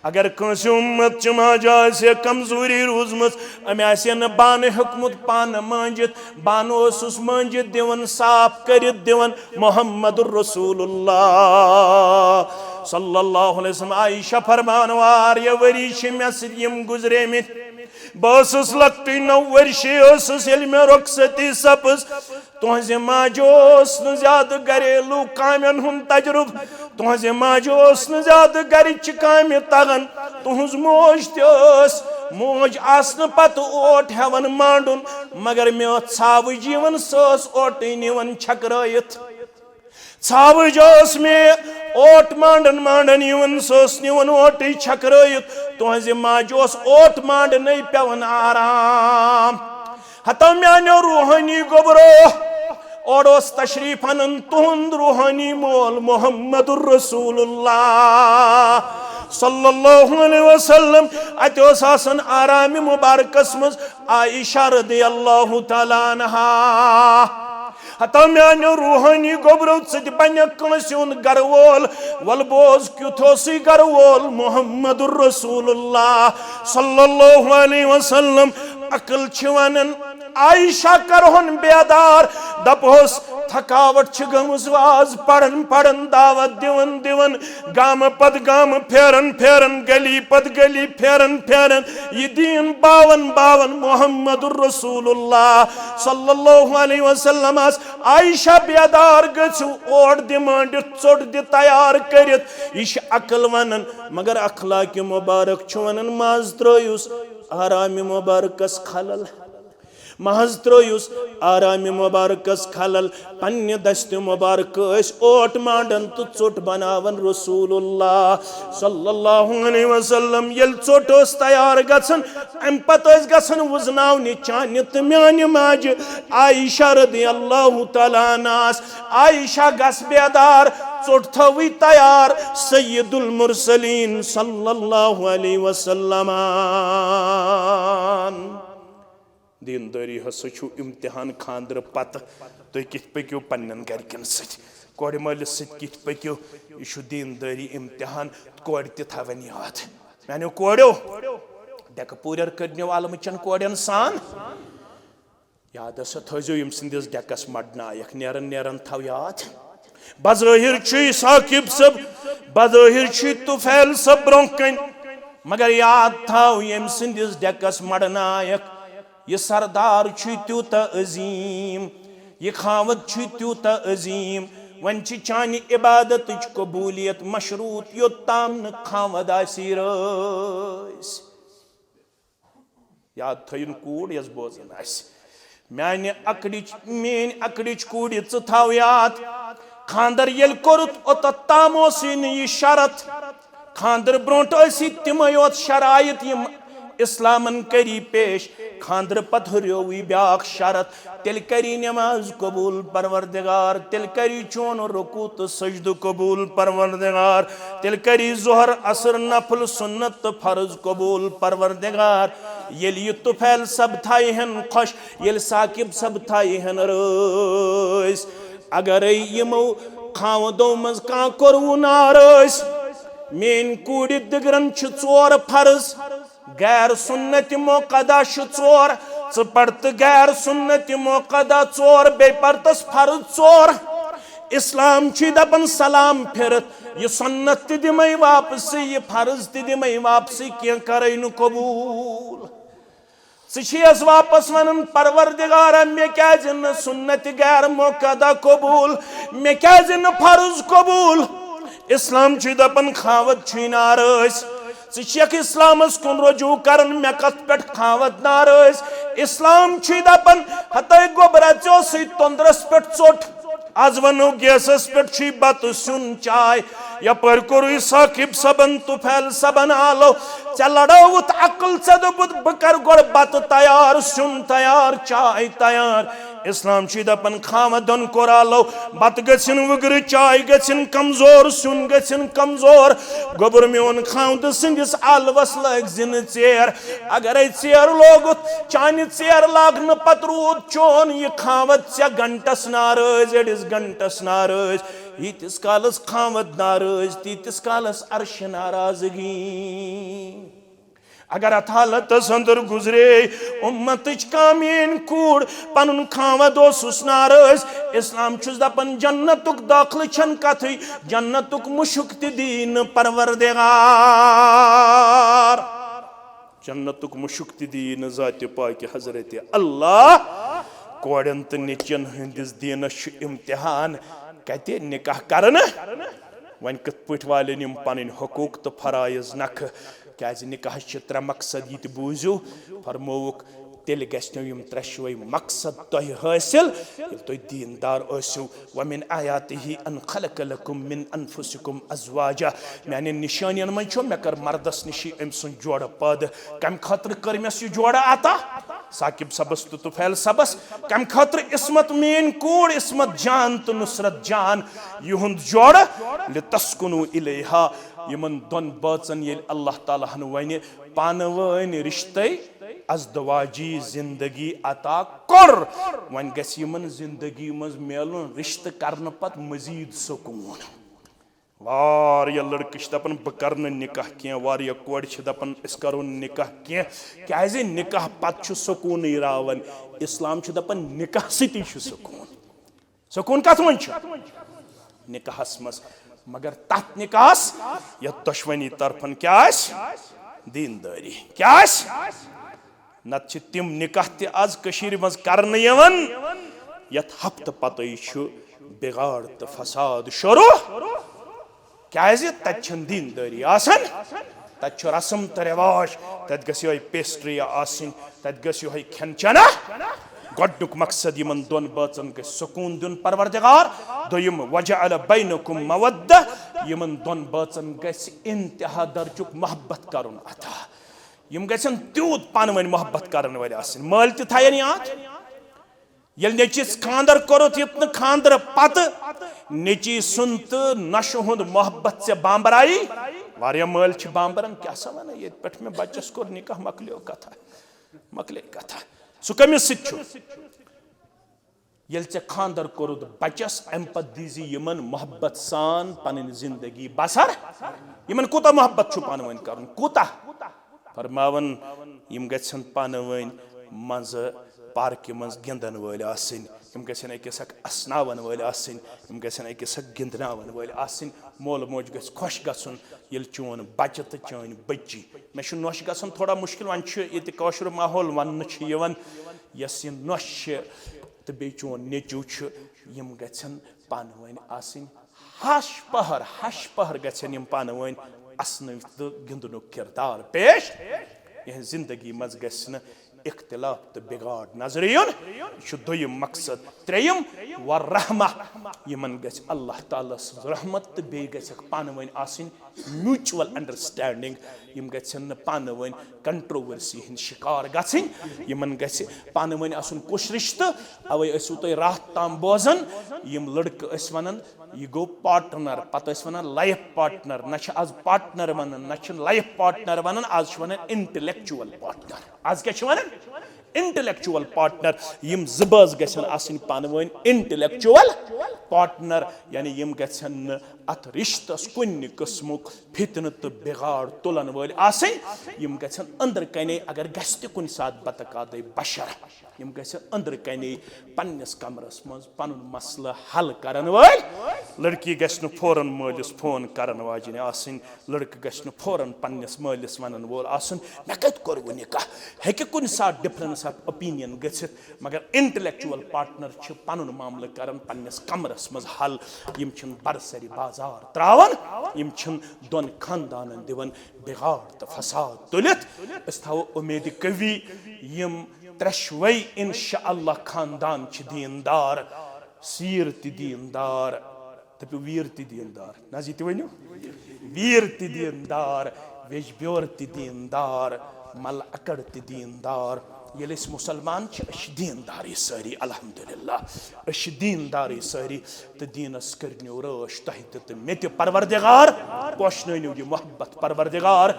اگر کٲنٛسہِ امت چہِ ماجہِ آسہِ ہے کمزوری روٗزمٕژ، أمۍ آسہِ ہے نہٕ بانہٕ ہیوٚکمُت پانہٕ مٲنجِتھ، بانہٕ اوسُس مٲنجِتھ دِوان، صاف کٔرِتھ دِوان محمد رسول اللہ صلی اللہ علیہ وسلم۔ عائشہ فرمانوار، یہِ ؤری چھِ مےٚ سۭتۍ یِم گُزریمٕتۍ۔ بہٕ ٲسٕس لۄکٹٕے، نَو ؤرشے ٲسٕس، ییٚلہِ مےٚ رۄخصتی سپٕز۔ تُہنٛزِ ماجہِ اوس نہٕ زیادٕ گریلوٗ کامٮ۪ن ہُنٛد تجرُبہٕ، تُہنٛزِ ماجہِ اوس نہٕ زیادٕ گرِچہِ کامہِ تگان۔ تُہنٛز موج تہِ ٲس، موج آسنہٕ پتہٕ اوٹ ہٮ۪وان مانڈُن، مگر مےٚ ٲس ژھاوٕج یِوان، سۄ ٲس اوٹٕے نِوان چھکرٲیِتھ۔ ژھاوٕج ٲس مےٚ اوٹ مانڈن مانڈن یِوان، سۄ ٲس نِوان اوٹٕے چھکرٲیِتھ۔ تُہنٛزِ ماجہِ اوس اوٹ مانڈنَے پٮ۪وان آرام۔ ہتو میانیو روحٲنی گوٚبرو، اورٕ اوس تشریف انان تُہُنٛد روحٲنی مول محمد رسول اللہ صلی اللہ علیہ وسلم۔ اتہِ اوس آسان آرامہِ مبارکس منٛز عائشہ رضی اللہ تعالیٰ عنہا۔ ہتا میانیو روحٲنی گوٚبرو، ژٕ تہِ بنکھ کٲنٛسہِ ہُنٛد گرٕ وول۔ ول بوز، کیُتھ اوسُے گرٕ وول محمد رسول اللہ صلی اللہ علیہ وسلم۔ عقل چھِ ونان، عائشہ کرہون بیدار، دپہوس، تھکاوٹ چھِ گٔمٕژ، واز پران پران، دعوت دِوان دِوان، گامہٕ پتہٕ گامہٕ پھیران پھیران، گلی پتہٕ گلی پھیران پھیران، یہِ دیٖن باوان باوان محمد رسول اللہ صلی اللہ علیہ وسلمس۔ عائشہ بیدار گٔژھِو، اوٹ دِ مٲنڈِتھ، ژوٚٹ دِ تیار کٔرِتھ۔ یہِ چھِ عقل ونان، مگر اخلاق مبارک چھُ ونان، ماز ترٲیُس آرامِ مبارکس خلل۔ محض ترٲیُس آرامِ مبارکس خلل۔ پننہِ دستِ مبارکہٕ ٲسۍ اوٹ مانڈان تہٕ ژوٚٹ بناوان رسول اللہ صلی اللہ علیہ وسلم۔ ییٚلہِ ژوٚٹ ٲس تیار گژھان، امہِ پتہٕ ٲسۍ گژھان وُزناونہِ چانہِ تہٕ میانہِ ماجہِ عائشہ رضی اللہ تعالیٰ عنہاس۔ عائشہ گژھ بیدار، ژوٚٹ تھٲوٕے تیار سید المرسلین صلی اللہ علیہ وسلم۔ دیندٲری ہسا چھُ امتحان خاندرٕ پتہٕ۔ تُہۍ کِتھ پٔکِو پننٮ۪ن گرِکٮ۪ن سۭتۍ، کورِ مٲلِس سۭتۍ کِتھ پٔکِو، یہِ چھُ دیندٲری امتحان۔ کورِ تہِ تھاوٕنۍ یاد، میانیو کورٮ۪و، ڈیکہٕ پوٗرٮ۪ر کٔرنیو عالمہٕ چٮ۪ن کورٮ۪ن سان۔ یاد ہسا تھٲیزیو ییٚمہِ سٕنٛدِس ڈیکس مڈنایکھ، نیران نیران تھاو یاد۔ بظٲہِر چھُے ثاقب صٲب، بظٲہِر چھُے طفیل صٲب برونٛہہ کنہِ، مگر یاد تھاو ییٚمہِ سٕنٛدِس ڈیکس مڈنایکھ، یہِ سردار چھُے تیوٗتاہ عظیٖم، یہِ خاوند چھُے تیوٗتاہ عظیٖم۔ وۄنۍ چھِ چانہِ عبادتٕچ قبوٗلیت مشروٗط، یوٚت تام نہٕ خاوند آسی رٲسۍ۔ یاد تھٲیِن کوٗر یۄس بوزان آسہِ۔ میانہِ اکڑِچ، میٲنۍ اکڑِچ کوٗرِ، ژٕ تھاو یاد، خاندر ییٚلہِ کوٚرُتھ، اوٚتتھ تام اوسُے نہٕ یہِ شرط۔ خاندر برونٛٹھ ٲسی تِمے یوت شرایط یِم اسلامن کٔری پیش۔ خاندرٕ پتہٕ ہُریووٕے بیاکھ شرط، تیٚلہِ کری نماز قبوٗل پروردگار، تیٚلہِ کری چون رکوع تہٕ سجدٕ قبوٗل پروردگار، تیٚلہِ کری ظہر، عصر، نفل، سنت تہٕ فرض قبوٗل پروردگار۔ ییٚلہِ یہِ طفیل صٲب تھایہِ ہن خۄش، ییٚلہِ ثاقب صٲب تھایہِ ہن رٲسۍ، اگرے یِمو خاوندو منٛز کانٛہہ کوٚروٕ ناراض، میٲنۍ کوٗرِ دِگرن چھِ ژور فرض، غیر سنت مؤکدہ چھِ ژور، ژٕ پَر تہٕ غیر سنت مؤکدہ ژور، بیٚیہِ پَر تس فرض ژور۔ اسلام چھُے دپان سلام پھِرِتھ، یہِ سنت تہِ دِمے واپسٕے، یہِ فرض تہِ دِمے واپسٕے، کینٛہہ کرے نہٕ قبوٗل۔ ژٕ چھیَس واپس ونان، پروردگارا، مےٚ کیازِ نہٕ سنت غیر مقدہ قبول؟ مےٚ کیازِ نہٕ فرض قبول؟ اسلام چھُے دپان، خاوند چھُے ناراض۔ ژٕ چھکھ اسلامس کُن رجوع کران، مےٚ کتھ پٮ۪ٹھ خاوند ناراض؟ اسلام چھُے دپان، ہتے گوٚبرا، ژےٚ اوسُے تۄندرس پٮ۪ٹھ ژوٚٹ، از ونو گیسس پٮ۪ٹھ چھُے بتہٕ سیُن چاے۔ یپٲرۍ کوٚرُے ثاقب صٲبن، طفیل صٲبن آلو۔ ژےٚ لڑٲوُتھ عقل، ژےٚ دوٚپُتھ، بہٕ کرٕ گۄڈٕ بتہٕ تیار، سیُن تیار، چاے تیار۔ اسلام چھُے دپان، خاوندن کوٚر آلو، بتہٕ گژھن وٕگرٕ، چاے گژھن کمزور، سیُن گژھن کمزور۔ گوٚبُر میون، خاوندٕ سٕنٛدِس آلوس لٲگۍ زِ نہٕ ژیر۔ اگرے ژیر لوگُتھ، چانہِ ژیر لاگنہٕ پتہٕ روٗد چون یہِ خاوند ژےٚ گھنٹس ناراض، أڑِس گھنٹس ناراض۔ ییٖتِس کالس خاوند ناراض، تیٖتِس کالس عرشہِ ناراضگی۔ اگر اتھ حالتس اندر گزرے امتٕچ کامین کوٗر، پنُن خاوند اوسُس ناراض، اسلام چھُس دپان، جنتُک دٲخلہٕ چھنہٕ کتھٕے، جنتُک مُشُک تہِ دی نہٕ پروردگار۔ جنتُک مُشُک تہِ دی نہٕ ذاتِ پاکہِ حضرت اللہ۔ کورٮ۪ن تہٕ نیٚچوٮ۪ن ہٕنٛدِس دیٖنس چھُ امتحان، کتہِ نکاح کرنہٕ۔ وۄنۍ کِتھ پٲٹھۍ والن یِم پنٕنۍ حقوٗق تہٕ فرٲیض نکھٕ؟ کیازِ نکاحس چھِ ترٛےٚ مقصد، یہِ تہِ بوٗزِو۔ فرمووُکھ، تیٚلہِ گژھنو یِم ترٛشوے مقصد تۄہہِ حٲصِل، ییٚلہِ تُہۍ دیٖندار ٲسِو۔ وَمِنْ آیَاتِهِ أَنْ خَلَقَ لَكُمْ مِنْ أَنْفُسِكُمْ أَزْوَاجًا۔ میانٮ۪ن نِشٲنٮ۪ن منٛز چھُ، مےٚ کٔر مردس نِشی أمۍ سٕنٛز جوڑٕ پٲدٕ۔ کمہِ خٲطرٕ کٔر مےٚ سُہ جوڑٕ عطا؟ ثاقب صٲبس تہٕ طفیل صٲبس۔ کمہِ خٲطرٕ؟ عصمت میٲنۍ کوٗر، عصمت جان تہٕ نصرت جان، یِہُنٛد جوڑٕ۔ لِتَسْكُنُوا إِلَيْهَا۔ یِمن دۄن بٲژن ییٚلہِ اللہ تعالیٰ ہن وَنہِ پانہٕ وٲنۍ رِشتَے ازدواجی زندگی عطا کوٚر، وۄنۍ گژھِ یِمن زندگی منٛز میلُن رِشتہٕ کرنہٕ پتہٕ مزید سکوٗن۔ واریاہ لڑکہٕ چھِ دپان، بہٕ کرٕ نہٕ نکاح کینٛہہ، واریاہ کورِ چھِ دپان، أسۍ کرو نہٕ نکاح کینٛہہ، کیازِ نکاح پتہٕ چھُ سکوٗنٕے راوان۔ اسلام چھُ دپان، نکاح سۭتی چھُ سکوٗن۔ سکوٗن کتھ منٛز چھُ؟ نکاحس منٛز۔ مگر تتھ نکاحس یتھ دۄشوٕنی طرفن کیٛاہ آسہِ؟ دیٖندٲری۔ کیٛاہ آسہِ؟ نتہٕ چھِ تِم نکاح تہِ از کٔشیٖرِ منٛز کرنہٕ یِوان، یتھ ہفتہٕ پتے چھُ بگاڑ تہٕ فساد شروع۔ کیازِ؟ تتہِ چھنہٕ دیٖندٲری آسان، تتہِ چھُ رسم تہٕ رواج، تتہِ گژھِ یِہوٚے پیسٹری آسٕنۍ، تتہِ گژھِ یِہوٚے کھٮ۪ن چٮ۪نا۔ گۄڈنیُک مقصد یِمن دۄن بٲژن گژھِ سکوٗن دیُن پروردگار۔ دوٚیِم، وجعل بینکم مودہ، یِمن دۄن بٲژن گژھِ انتہا درجُک محبت کرُن عطا۔ یِم گژھن تیوٗت پانہٕ ؤنۍ محبت کرن وٲلۍ آسٕنۍ۔ مٲلۍ تہِ تھاین یاد، ییٚلہِ نیٚچِس خانٛدر کوٚرُتھ، یُتھ نہٕ خانٛدرٕ پتہٕ نیٚچی سُنٛد تہٕ نۄشہِ ہُنٛد محبت ژےٚ بامبرایی۔ واریاہ مٲلۍ چھِ بامبران، کیٛاہ سا وَنان، ییٚتہِ پٮ۪ٹھ مےٚ بچس کوٚر نکاح، مۄکلیو کتھا، مۄکلے کتھا۔ سُہ کٔمِس سۭتۍ چھُ؟ ییٚلہِ ژےٚ خانٛدر کوٚرُتھ بچس، امہِ پتہٕ دیٖزِ یِمن محبت سان پنٕنۍ زندگی بسر۔ یِمن کوٗتاہ محبت چھُ پانہٕ ؤنۍ کرُن، کوٗتاہ؟ فرماوان، یِم گژھن پانہٕ ؤنۍ منٛزٕ پارکہِ منٛز گِنٛدن وٲلۍ آسٕنۍ، یِم گژھن أکِس اکھ اسناون وٲلۍ آسٕنۍ، یِم گژھن أکِس اکھ گِنٛدناون وٲلۍ آسٕنۍ۔ مول موج گژھِ خۄش گژھُن، ییٚلہِ چون بچہٕ تہٕ چٲنۍ بچی، مےٚ چھُ نۄش گژھُن تھوڑا مُشکِل، وۄنۍ چھُ ییٚتہِ کٲشُر ماحول وننہٕ چھُ یِوان، یۄس یہِ نۄش چھِ تہٕ بیٚیہِ چون نیٚچو چھُ، یِم گژھن پانہٕ ؤنۍ آسٕنۍ ہش پہر، ہش پہر گژھن یِم پانہٕ ؤنۍ اسنہٕ تہٕ گِنٛدنُک کردار پیش۔ یِہنٛز زندگی منٛز گژھِ نہٕ اختلاف تہٕ بگاڑ نظرِ یُن۔ یہِ چھُ دوٚیِم مقصد۔ ترٛیٚیِم، والرحمہ، یِمن گژھِ اللہ تعالیٰ سٕنٛز رحمت تہٕ بیٚیہِ گژھٮ۪کھ پانہٕ ؤنۍ آسٕنۍ mutual understanding۔ یِم گژھن نہٕ پانہٕ ؤنۍ controversy ہٕنٛدۍ شکار گژھٕنۍ۔ یِمن گژھِ پانہٕ ؤنۍ آسُن کُش رشتہٕ۔ اوے ٲسِو تُہۍ راتھ تام بوزان، یِم لڑکہٕ ٲسۍ ونان، یہِ گوٚو partner، پتہٕ ٲسۍ ونان life partner۔ نہ چھِ از partner ونان، نہ چھِ life partner ونان، از چھِ ونان intellectual partner۔ از کیٛاہ چھِ ونان؟ Intellectual partner. یِم زٕ بٲژ گژھن آسٕنۍ پانہٕ ؤنۍ انٹلیکچوئل پارٹنر، یعنی یِم گژھن نہٕ اتھ رشتس کُنہِ قٕسمُک فتنہٕ تہٕ بغاڑ تُلن وٲلۍ آسٕنۍ۔ یِم گژھن أنٛدرٕ کنے، اگر گژھِ تہِ کُنہِ ساتہٕ بتقاضے بشر، یِم گژھن أنٛدرٕ کنے پننِس کمرس منٛز پنُن مسلہٕ حل کرن وٲلۍ۔ لڑکی گژھِ نہٕ فوراً مٲلِس فون کرن واجِنۍ آسٕنۍ، لڑکہٕ گژھِ نہٕ فوراً پننِس مٲلِس ونن وول آسُن، "مےٚ کتہِ کوٚروٕ نکاح؟" ہیٚکہِ کُنہِ ساتہٕ ڈفرنس آف اوپینین گٔژھِتھ، مگر انٹلیکچوئل پارٹنر چھِ پنُن معاملہٕ کران پننِس کمرس منٛز حل۔ یِم چھِنہٕ برسری بازار تراوان، یِم چھِنہٕ دۄن خاندانن دِوان بغاڑ تہٕ فساد تُلِتھ۔ أسۍ تھاوو اُمید قوی، یِم ترٛٮ۪شوَے انشاءاللہ خاندان چھِ دیندار، سیٖر تہِ دیندار، دٔپِو ویٖر تہِ دیندار۔ نہ حظ، یہِ تہِ ؤنِو۔ ویٖر تہِ دیندار، ویٚجبیور تہِ دیندار، مل اکڑ تہِ دیندار۔ ییٚلہِ أسۍ مُسلمان چھِ، أسۍ چھِ دیندارٕے سٲری، الحمدللہ۔ أسۍ چھِ دیندارٕے سٲری، تہٕ دیٖنس کٔرنیو رٲچھ تۄہہِ تہِ تہٕ مےٚ تہِ پروردگار۔ پوشنٲونیو یہِ محبت پروردگار،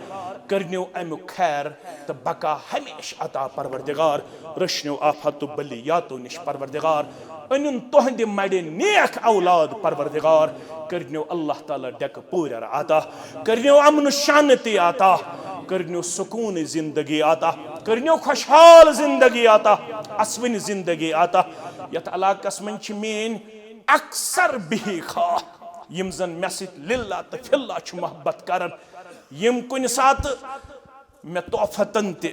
کٔرنیو امیُک خیر تہٕ بقا ہمیشہِ عطا پروردگار۔ رٔچھنیو آفاتو بلیاتو نِش پروردگار۔ أنِن تُہنٛدِ مَڑِ نیک اولاد پروردگار۔ کٔرنیو اللہ تعالیٰ ڈیکہٕ پوٗرٮ۪ر عطا۔ کٔرنیو امن و شانتی عطا۔ کٔرنیو سکون زندگی عطا۔ کٔرنیو خوشحال زندگی عطا۔ اسوٕنۍ زندگی عطا۔ یتھ علاقس منٛز چھِ میٲنۍ اکثر بِہی خواہ، یِم زن مےٚ سۭتۍ للہ تہٕ فی اللہ چھِ محبت کران، یِم کُنہِ ساتہٕ مےٚ تحفتن تہِ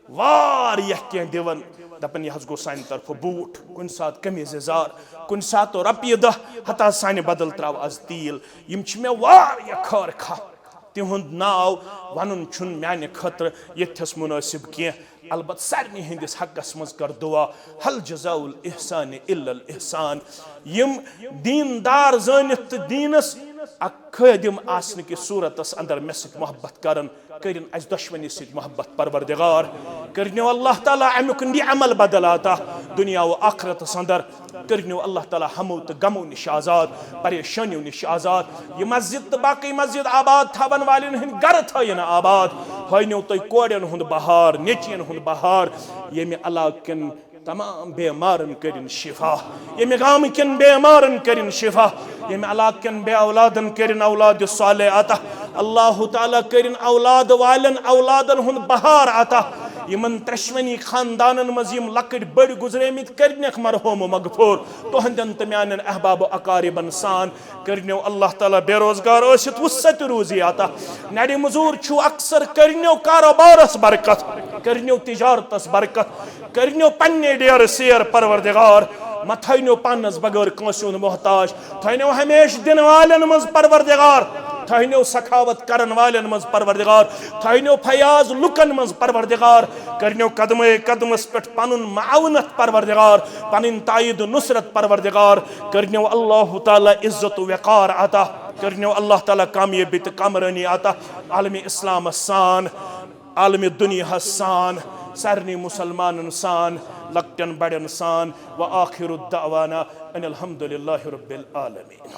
واریاہ کینٛہہ دِوان، دپان، "یہِ حظ گوٚو سانہِ طرفہٕ بوٗٹھ"، کُنہِ ساتہٕ قمیٖض یزار، کُنہِ ساتہٕ رۄپیہِ دَہ، ہتا سانہِ بدل ترٛاو از تیٖل۔ یِم چھِ مےٚ واریاہ خٲر خواہ۔ تِہُنٛد ناو ونُن چھُنہٕ میانہِ خٲطرٕ ییٚتھس مناسب کینٛہہ۔ البتہ سارنٕے ہٕنٛدِس حقس منٛز کر دعا، "ہل جزاء الاحسان الا الاحسان"۔ یِم دیندار زٲنِتھ تہٕ دیٖنس اکھ خٲدِم آسنہٕ کِس صورتس اندر مےٚ سۭتۍ محبت کرن، کٔرِن اسہِ دۄشوٕنی سۭتۍ محبت پروردگار۔ کٔرنیو اللہ تعالیٰ امیُک نعمل بدل عطا دنیا و آخرتس اندر۔ کٔرنیو اللہ تعالیٰ ہمو تہٕ غمو نِش آزاد، پریشٲنیو نِش آزاد۔ یہِ مسجد تہٕ باقٕے مسجد آباد تھاون والٮ۪ن ہٕنٛدۍ گرٕ تھٲیِن آباد۔ ہٲینیو تُہۍ کورٮ۪ن ہُنٛد بہار، نیٚچوٮ۪ن ہُنٛد بہار، ییٚمہِ علاقہٕ کٮ۪ن تمام بیمارن کٔرِن شفا، ییٚمہِ گامہٕ کٮ۪ن بیمارن کٔرِن شفا، ییٚمہِ علاقہٕ کٮ۪ن بے اولادن کٔرِن اولاد صالح عطا۔ اللہ تعالیٰ کٔرِن اولاد والٮ۪ن اولادن ہُنٛد بہار عطا۔ یِمن ترٛٮ۪شوٕنی خاندانن منٛز یِم لۄکٕٹۍ بٔڑۍ گُزریمٕتۍ، کٔرنکھ مرحوم و مغفور۔ تُہنٛدٮ۪ن تہٕ میانٮ۪ن احباب و اقاربن سان کٔرنیو اللہ تعالیٰ بے روزگار ٲسِتھ وُسعت روزی عطا۔ نرِ مزور چھُو اکثر، کٔرنیو کاروبارس برکت، کٔرنیو تجارتس برکت، کٔرنیو پننہِ ڈیرٕ سیر پروردگار۔ مہ تھٲینیو پانس بغٲر کٲنٛسہِ ہُنٛد محتاج، تھٲینیو ہمیشہِ دِنہٕ والٮ۪ن منٛز پروردگار، تھٲینیو سخاوت کرن والٮ۪ن منٛز پروردگار، تھٲینیو فیاض لُکن منٛز پروردگار، کٔرنیو قدمے قدمس پٮ۪ٹھ پنُن معاونت پروردگار، پنٕنۍ تائید نصرت پروردگار، کٔرنیو اللہ تعالیٰ عزت و وقار عطا، کٔرنیو اللہ تعالیٰ کامیٲبی تہٕ کامرٲنی عطا عالم اسلامس سان، عالم دنیاہس سان، سارنٕے مسلمانن سان، لۄکٹٮ۪ن بڑٮ۪ن سان۔ وآخر دعوانا ان الحمد للہ رب العالمین۔